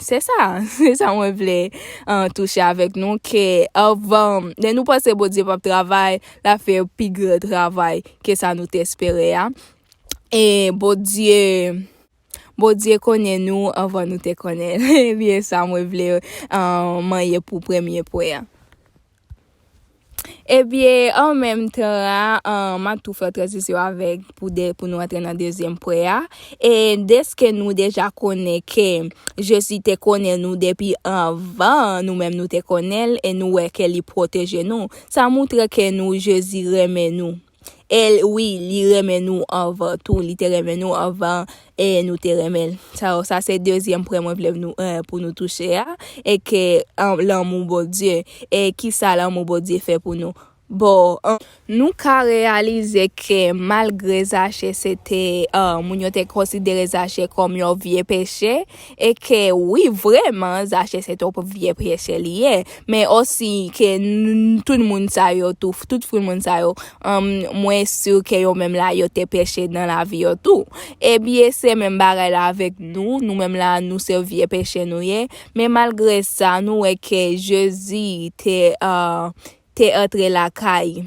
se sa, se sa mwen vle, e, touche avèk nou, ke anvan, lè nou panse Bondye p ap travay, l ap fè pi gran travay ke sa nou te espere a. E Bondye, Bondye konnen nou anvan nou te konnen l. Ebyen, sa mwen vle, an, manyen pou premye pwen an. Ebyen, an menm tan an, an, m ap tou fè tranzisyon avèk pou de, pou nou antre nan dezyèm pwen an. E dèske nou deja konnen ke Jezi te konnen nou depi anvan nou menm nou te konnen l, e nou wè ke li pwoteje nou. Sa montre ke nou, Jezi renmen nou. E l, wi, li renmen nou anvan tou. Li te renmen nou anvan, e nou te renmen l. Sa, sa se dezyèm pwen mwen vle nou, e, pou nou touche a. E ke, an, lanmou Bondye. E kisa lanmou Bondye fè pou nou? Bon, an, nou ka reyalize ke malgre Zache se te, e, moun yo te konsidere Zache kòm yon vye peche, e ke wi, vrèman, Zache se te yon vye peche li ye. Men osi ke n-, tout moun sa yo tou, tout fri moun sa yo, um, mwen si ke yo menm la, yo te peche nan lavi yo tou. Ebyen, se menm bagay la avèk nou. Nou menm la, nou se vye peche nou ye. Men malgre sa, nou wè ke Jezi te, uh, te antre lakay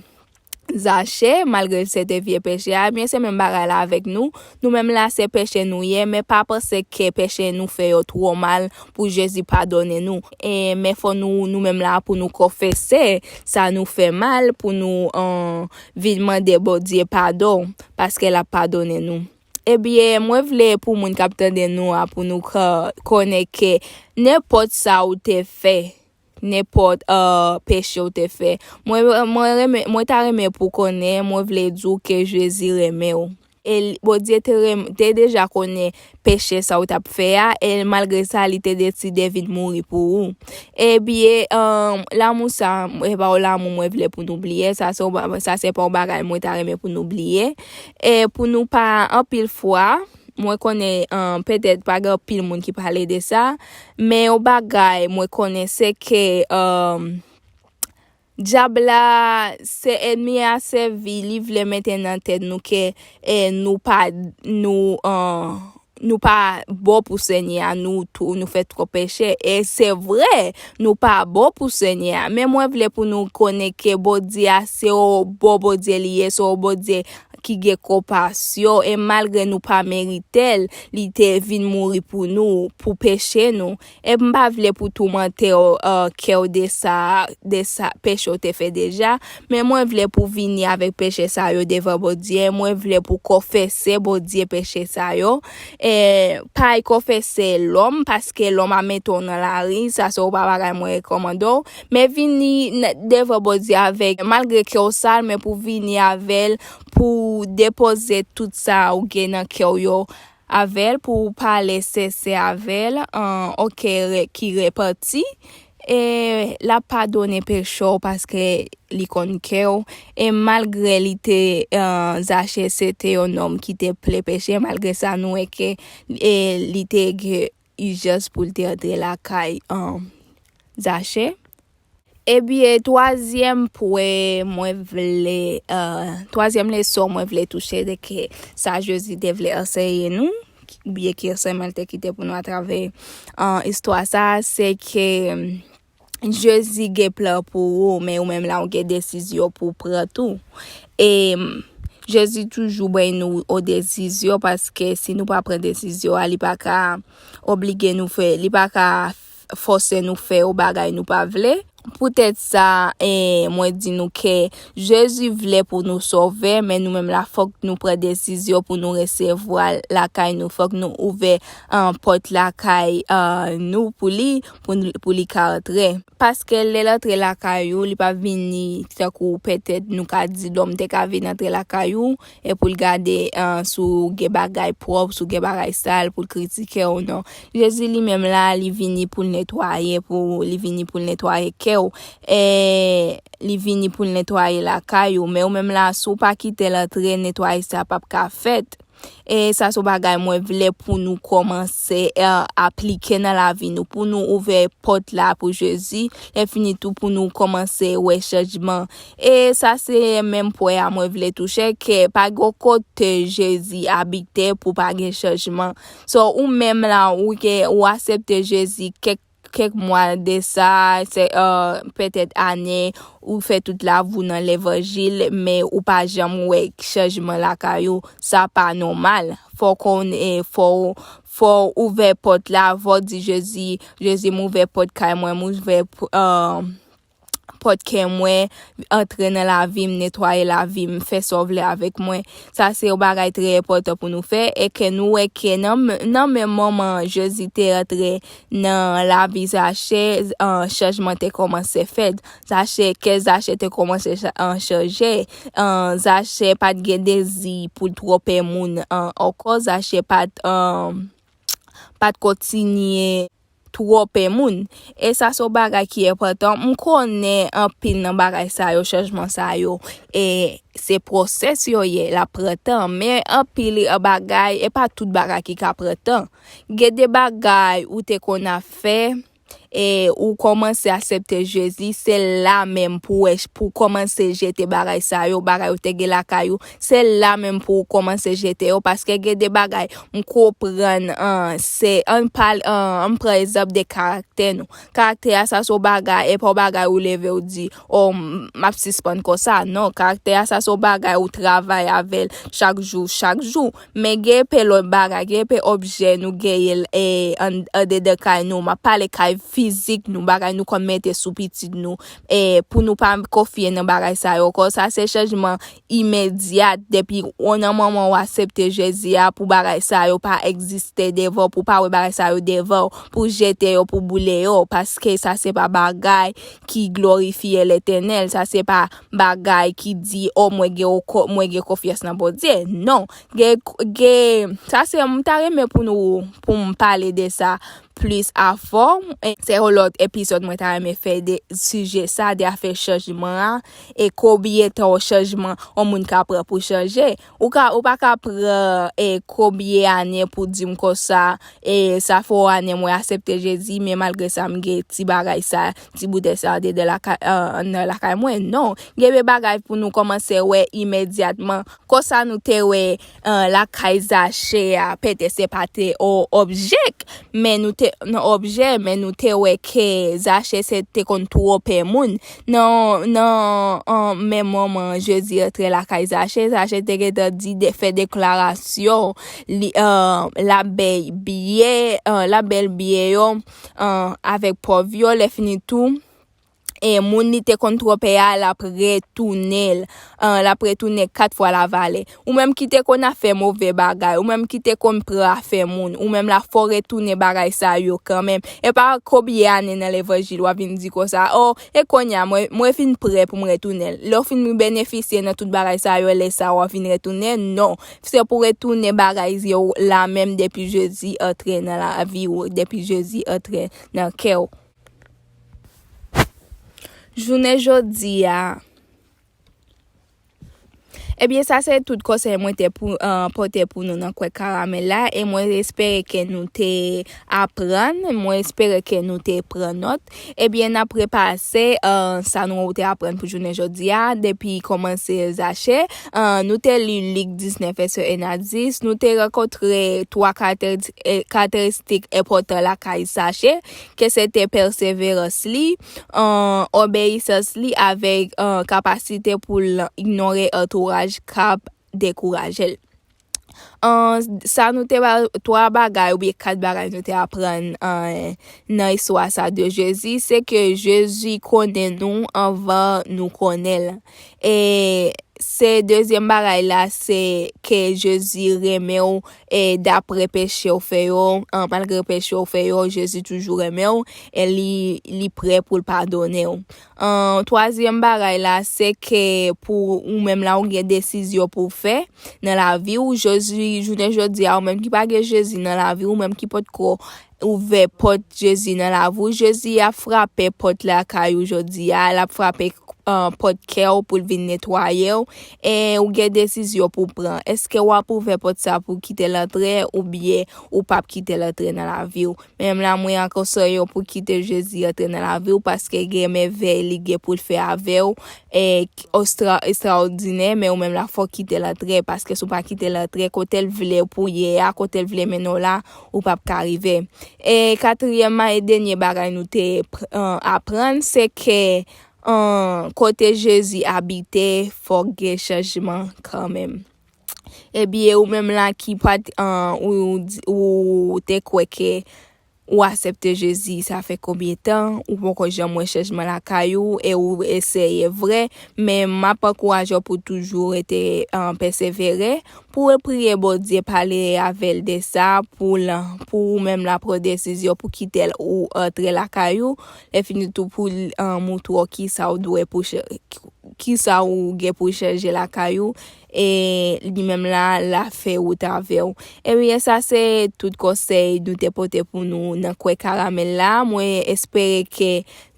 Zache, malgre se te vye peche a, ebyen, se menm bagay la avèk nou. Nou menm la, se peche nou ye, men pa panse ke peche nou fè yo twò mal pou Jezi padone nou. E, men fò nou, nou menm la, pou nou konfese sa nou fè mal, pou nou, an, vin mande Bondye padon, paske l ap padone nou. Ebyen, mwen vle pou moun k ap tande nou a, pou nou ka konnen ke nenpòt sa ou te fè, nenpòt, uh, peche w te fè. Mwen, mwen renmen, mwen ta renmen pou konnen, mwen vle di w ke Jezi renmen w. E l-, Bondye te renm-, te deja konnen peche sa w t ap fè a, e malgre sa, li te deside vin mouri pou ou. Ebyen, um, lanmou sa, e pa yon lanmou mwen vle pou nou bliye, sa se yon ba-, sa se pa yon bagay mwen ta renmen pou nou bliye. E pou nou pa anpil fwa, mwen konnen, um, petèt pa gen anpil moun ki pale de sa, men yon bagay mwen konnen se ke, um, dyab la, se ènmi a sèvi, li vle mete nan tèt nou ke, e, nou pa, nou, an, nou pa bon pou Senyè a, nou tou, nou fè twòp peche. E se vre, nou pa bon pou Senyè a. Men mwen vle pou nou konnen ke Bondye a se yon bon Bondye li ye, se yon Bondye ki gen konpasyon. E malgre nou pa merite l, li te vin mouri pou nou, pou peche nou. E m pa vle pou toumante w, uh, kè w de sa, de sa peche w te fè deja. Men mwen vle pou vini avèk peche sa yo devan Bondye. Mwen vle pou konfese Bondye peche sa yo. E pa al konfese lòm, paske lòm a mete w nan lari. Sa se yon bagay mwen rekòmande w. Men vini n- devan Bondye avèk, malgre kè w sal, men pou vini avè l, pou depoze tout sa ou gen nan kè w yo avè l, pou w pale sensè avè l, an, an kè re- ki repanti. E l ap padone peche w paske li konn kè w. E malgre li te, an, Zache se te yon nonm ki te plen peche, malgre sa nou wè ke, e, li te gen ijans pou l te antre lakay, an, Zache. Ebyen, twazyèm pwen mwen vle, uh, twazyèm leson mwen vle touche de ke sa Jezi te vle anseye nou, oubyen ke ansèyman l te kite pou nou atravè, uh, istwa sa a, se ke, um, Jezi gen plan pou ou, men ou menm la ou gen desizyon pou w pran tou. E, um, Jezi toujou bay nou yon desizyon, paske si nou pa pran desizyon a, li pa ka oblige nou fè, li pa ka fòse nou fè yon bagay nou pa vle. Poutèt sa, e, mwen di nou ke Jezi vle pou nou sove, men nou menm la, fòk nou pran desizyon pou nou resevwa l lakay nou. Fòk nou ouvè, an, pòt lakay, an, nou pou li, pou, n- pou li ka antre. Paske lè l antre lakay ou, li pa vini tankou petèt nou ka di lòm te ka vin antre lakay ou, e pou l gade, an, si w gen bagay pwòp, si w gen bagay sal, pou l kritike w, non. Jezi li menm la, li vini pou l netwaye, pou li vini pou l netwaye kè w. E li vini pou l netwaye lakay ou. Men ou menm la, si w pa kite l antre, netwayaj sa p ap ka fèt. E sa se yon bagay mwen vle pou nou kòmanse, e, aplike nan lavi nou, pou nou ouvè pòt la pou Jezi, lè fini tou pou nou kòmanse wè chanjman. E sa se menm pwen a mwen vle touche, ke pa gen kote Jezi abite pou pa gen chanjman. So, ou menm la, ou ke, ou aksepte Jezi kèk, kèk mwa de sa, se, uh, petèt ane, ou fè tout lavi w nan levanjil, men ou pa janm wè chanjman lakay ou, sa pa nòmal. Fò w konnen, fò, w- fò w ouvè pòt la, fò w di Jezi, Jezi, m ouvè pòt kay mwen, m ouvè, uh, pòt kè mwen, antre nan lavi m, netwaye lavi m, fè sa w vle avèk mwen. Sa se yon bagay trè enpòtan pou nou fè, e ke nou wè ke nan, nan menm moman Jezi te antre nan lavi Zache, an, chanjman te kòmanse fèt. Zache, kè Zache te kòmanse cha- an, chanje. An, Zache pa t gen dezi pou l twonpe moun, an, ankò. Zache pa t, an, pa t kontinye twonpe moun. E sa se yon bagay ki enpòtan. M konnen anpil nan bagay sa yo, chanjman sa yo, e se pwosès yo ye, l ap pran tan. Men anpil bagay, e pa tout bagay ki ka pran tan. Gen de bagay ou te konn ap fè, e ou kòmanse aksepte Jezi, se la menm pou w wè, pou w kòmanse jete bagay sa yo, bagay ou te gen lakay ou, se la menm pou w kòmanse jete yo, paske gen de bagay m konprann, an, se, ann pale, an, ann pran egzanp de karaktè nou. Karaktè a, sa se yon bagay, e pa yon bagay ou leve ou di, o, m, m ap sispann konsa. Non, karaktè a, sa se yon bagay ou travay avè l chak jou, chak jou. Men gen pe lòt bagay, gen pe objè nou genyen, e, an, andedan kay nou. M ap pale kay fizik nou, bagay nou konn mete sou pitit nou, e, pou nou pa konfye nan bagay sa yo ankò. Sa se chanjman imedyat depi w nan moman w aksepte Jezi a, pou bagay sa yo pa egziste devan w, pou w pa wè bagay sa yo devan w, pou w jete yo, pou w boule yo, paske sa se pa bagay ki glorifye Letènèl, sa se pa bagay ki di, o, mwen gen, mwen gen konfyans nan Bondye. Non, gen, gen, sa se, m ta renmen pou nou, pou m pale de sa, plis afò. E se yon lòt epizòd mwen ta renmen fè de sijè sa, de afè chanjman an, e konbyen tan yon chanjman yon moun ka pran pou chanje. Ou ka, ou pa ka pran, e, konbyen ane pou di m konsa, e, sa fè yon ane mwen aksepte Jezi, men malgre sa, m gen ti bagay sa, ti boutèy sa, dedan lakay, an, nan lakay mwen. Non, gen de bagay pou nou kòmanse wè imedyatman. Konsa nou te wè, e, lakay Zache a, petèt se pa te yon objè, men nou te, nan objè, men nou te wè ke Zache se te konn twonpe moun. Nan, nan, an, menm moman Jezi antre lakay Zache, Zache te gentan di, de, fè deklarasyon, li, e, l ap bay biyè, e, l ap bay biyè yo, e, avèk pòv yo, lè fini tou. E moun li te konn twonpe a, l ap retounen l, e, l ap retounen kat fwa lavalè. Ou menm ki te konn ap fè move bagay, ou menm ki te konn pran afè moun, ou menm la fò w retounen bagay sa yo kanmenm. E pa konbyen ane nan levanjil w ap vin di konsa, o, e kounye a mwen, mwen fin prè pou m retounen l. Lè w fin benefisye nan tout bagay sa yo, lè sa w ap vin retounen, non. Se pou retounen bagay yo la menm depi Jezi antre nan lavi w, depi Jezi antre nan kè w. Jounen jodi a. Ebyen, sa se tout konsèy mwen te pou, e, pote pou nou nan kwèk karamèl la, e mwen espere ke nou te aprann, mwen espere ke nou te pran nòt. Ebyen, n ap repase, e, sa nou te aprann pou jounen jodi a, depi kòmanse Zache, e, nou te li Lik diznèf, vèsè en a dis, nou te rankontre twa karakteris-, e, karakteristik enpòtan lakay Zache, ke se te pèseverans li, e, obeyisans li avèk, e, kapasite pou l inyore antouraj k ap dekouraje l. E, sa nou te ba, twa bagay oubyen kat bagay nou te aprann, e, nan istwa sa de Jezi, se ke Jezi konnen nou anvan nou konnen l. E se dezyèm bagay la, se ke Jezi renmen w, e dapre peche w fè yo, e, malgre peche w fè yo, Jezi toujou renmen w, e li, li prè pou l padone w. E, twazyèm bagay la, se ke pou ou menm la, ou gen desizyon pou w fè nan lavi w. Jezi, jounen jodi a, ou menm ki pa gen Jezi nan lavi w, ou menm ki potko ouvè pòt Jezi nan lavi w, Jezi ap frape pòt lakay ou jodi a, l ap frape, e, pòt kè w pou l vin netwaye w, e ou gen desizyon pou w pran. Èske w ap ouvè pòt sa pou w kite l antre oubyen ou p ap kite l antre nan lavi w? Menm la, mwen an konsèy w pou kite Jezi antre nan lavi w, paske gen mèvèy li gen pou l fè avè w, e, ostra-, estraòdinè, men ou menm la, fò w kite l antre, paske si w pa kite l antre, kote l vle pou w ye a, kote l vle mennen w la, ou p ap ka rive. E katriyèm e dènye bagay nou te pr-, e, aprann, se ke, e, kote Jezi abite, fòk gen chanjman kanmenm. Ebyen, ou menm la ki pa t, e, ou, ou te kwè ke ou aksepte Jezi, sa fè konbyen tan, ou poko janm wè chanjman lakay ou, e ou eseye vre, men m ap ankouraje w pou toujou rete, e, pèsevere, pou w priye Bondye, pale avè l de sa, pou l, pou ou menm la pran desizyon pou kite l ou antre lakay ou, lè fini tou pou l, e, moutre w kisa w dwe pou ch-, kisa ou gen pou chanje lakay ou, e li menm la, l ap fè wout avè w. Ebyen, sa se tout konsèy nou te pote pou nou nan kwèk karamèl la. Mwen espere ke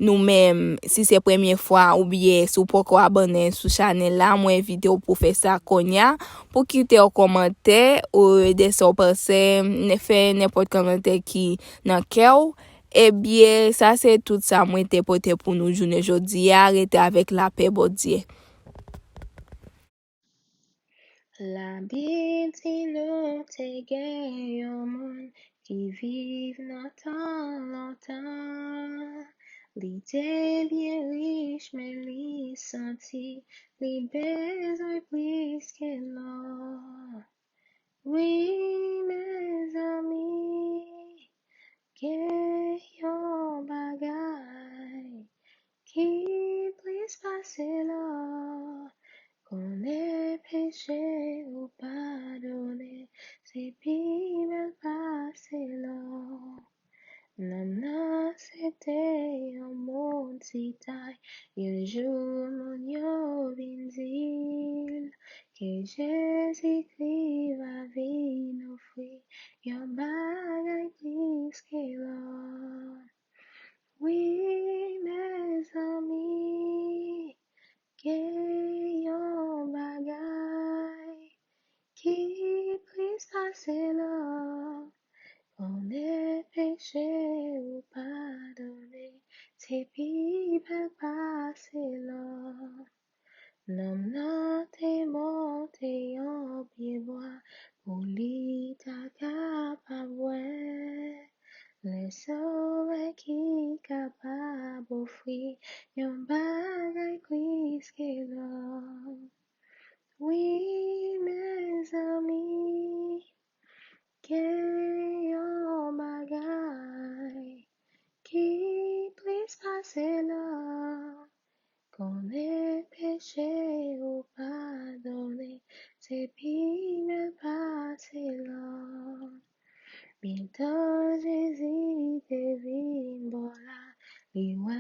nou menm, si se premye fwa oubyen si w poko abòne sou chanèl la, mwen envite w pou fè sa kounye a, pou kite yon kòmantè, ou de sa w panse, n-, fè nenpòt kòmantè ki nan kè w. Ebyen, sa se tout sa mwen te pote pou nou jounen jodi a. Rete avèk lapè Bondye. Labib di nou te gen yon moun ki viv nan tan lontan. Li te byen rich, men li santi li bezwen plis ke lò. Wi, mezanmi, gen yon bagay ki plis pase lò. Konnen peche ou padone, se pi bèl pase lò. Nonm nan se te yon moun sitay. Yon jou moun yo vin di l ke Jezikri va vin ofri ofri yon bagay plis ke lò. Wi, mezanmi, gen yon bagay ki plis pase lò. Konnen peche ou padone, se pi bèl pase lò. Nonm nan te monte yon pyebwa pou li ta kapab wè lè Sovè ki kapab ofri yon bagay plis ke lò. Wi, mezanmi, gen yon bagay ki plis pase lò. Konnen peche ou padone, se pi bèl pase lò. Byen tan Jezi te vin bò la, li wè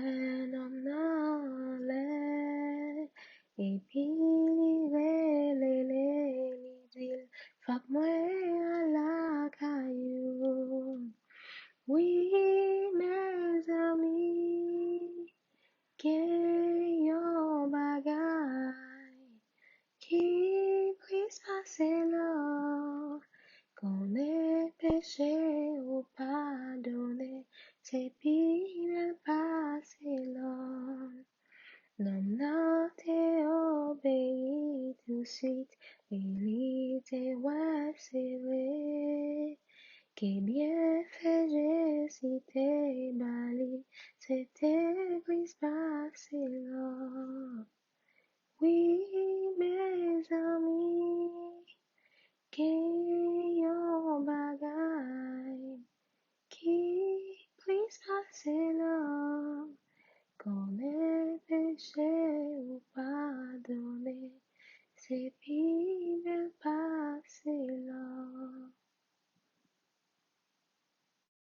nonm nan anlè, epi li rele l, li di l, "Fòk mwen al lakay ou." Wi, mezanmi, gen yon bagay ki plis pase lò. Konnen peche ou padone, se pi bèl pase lò. Nonm nan te obeyi tousuit, e li te wè se vre ke byenfè Jezi te ba li, se te plis pase lò. Wi, mezanmi, gen yon bagay ki plis pase lò. Konnen peche ou padone, se pi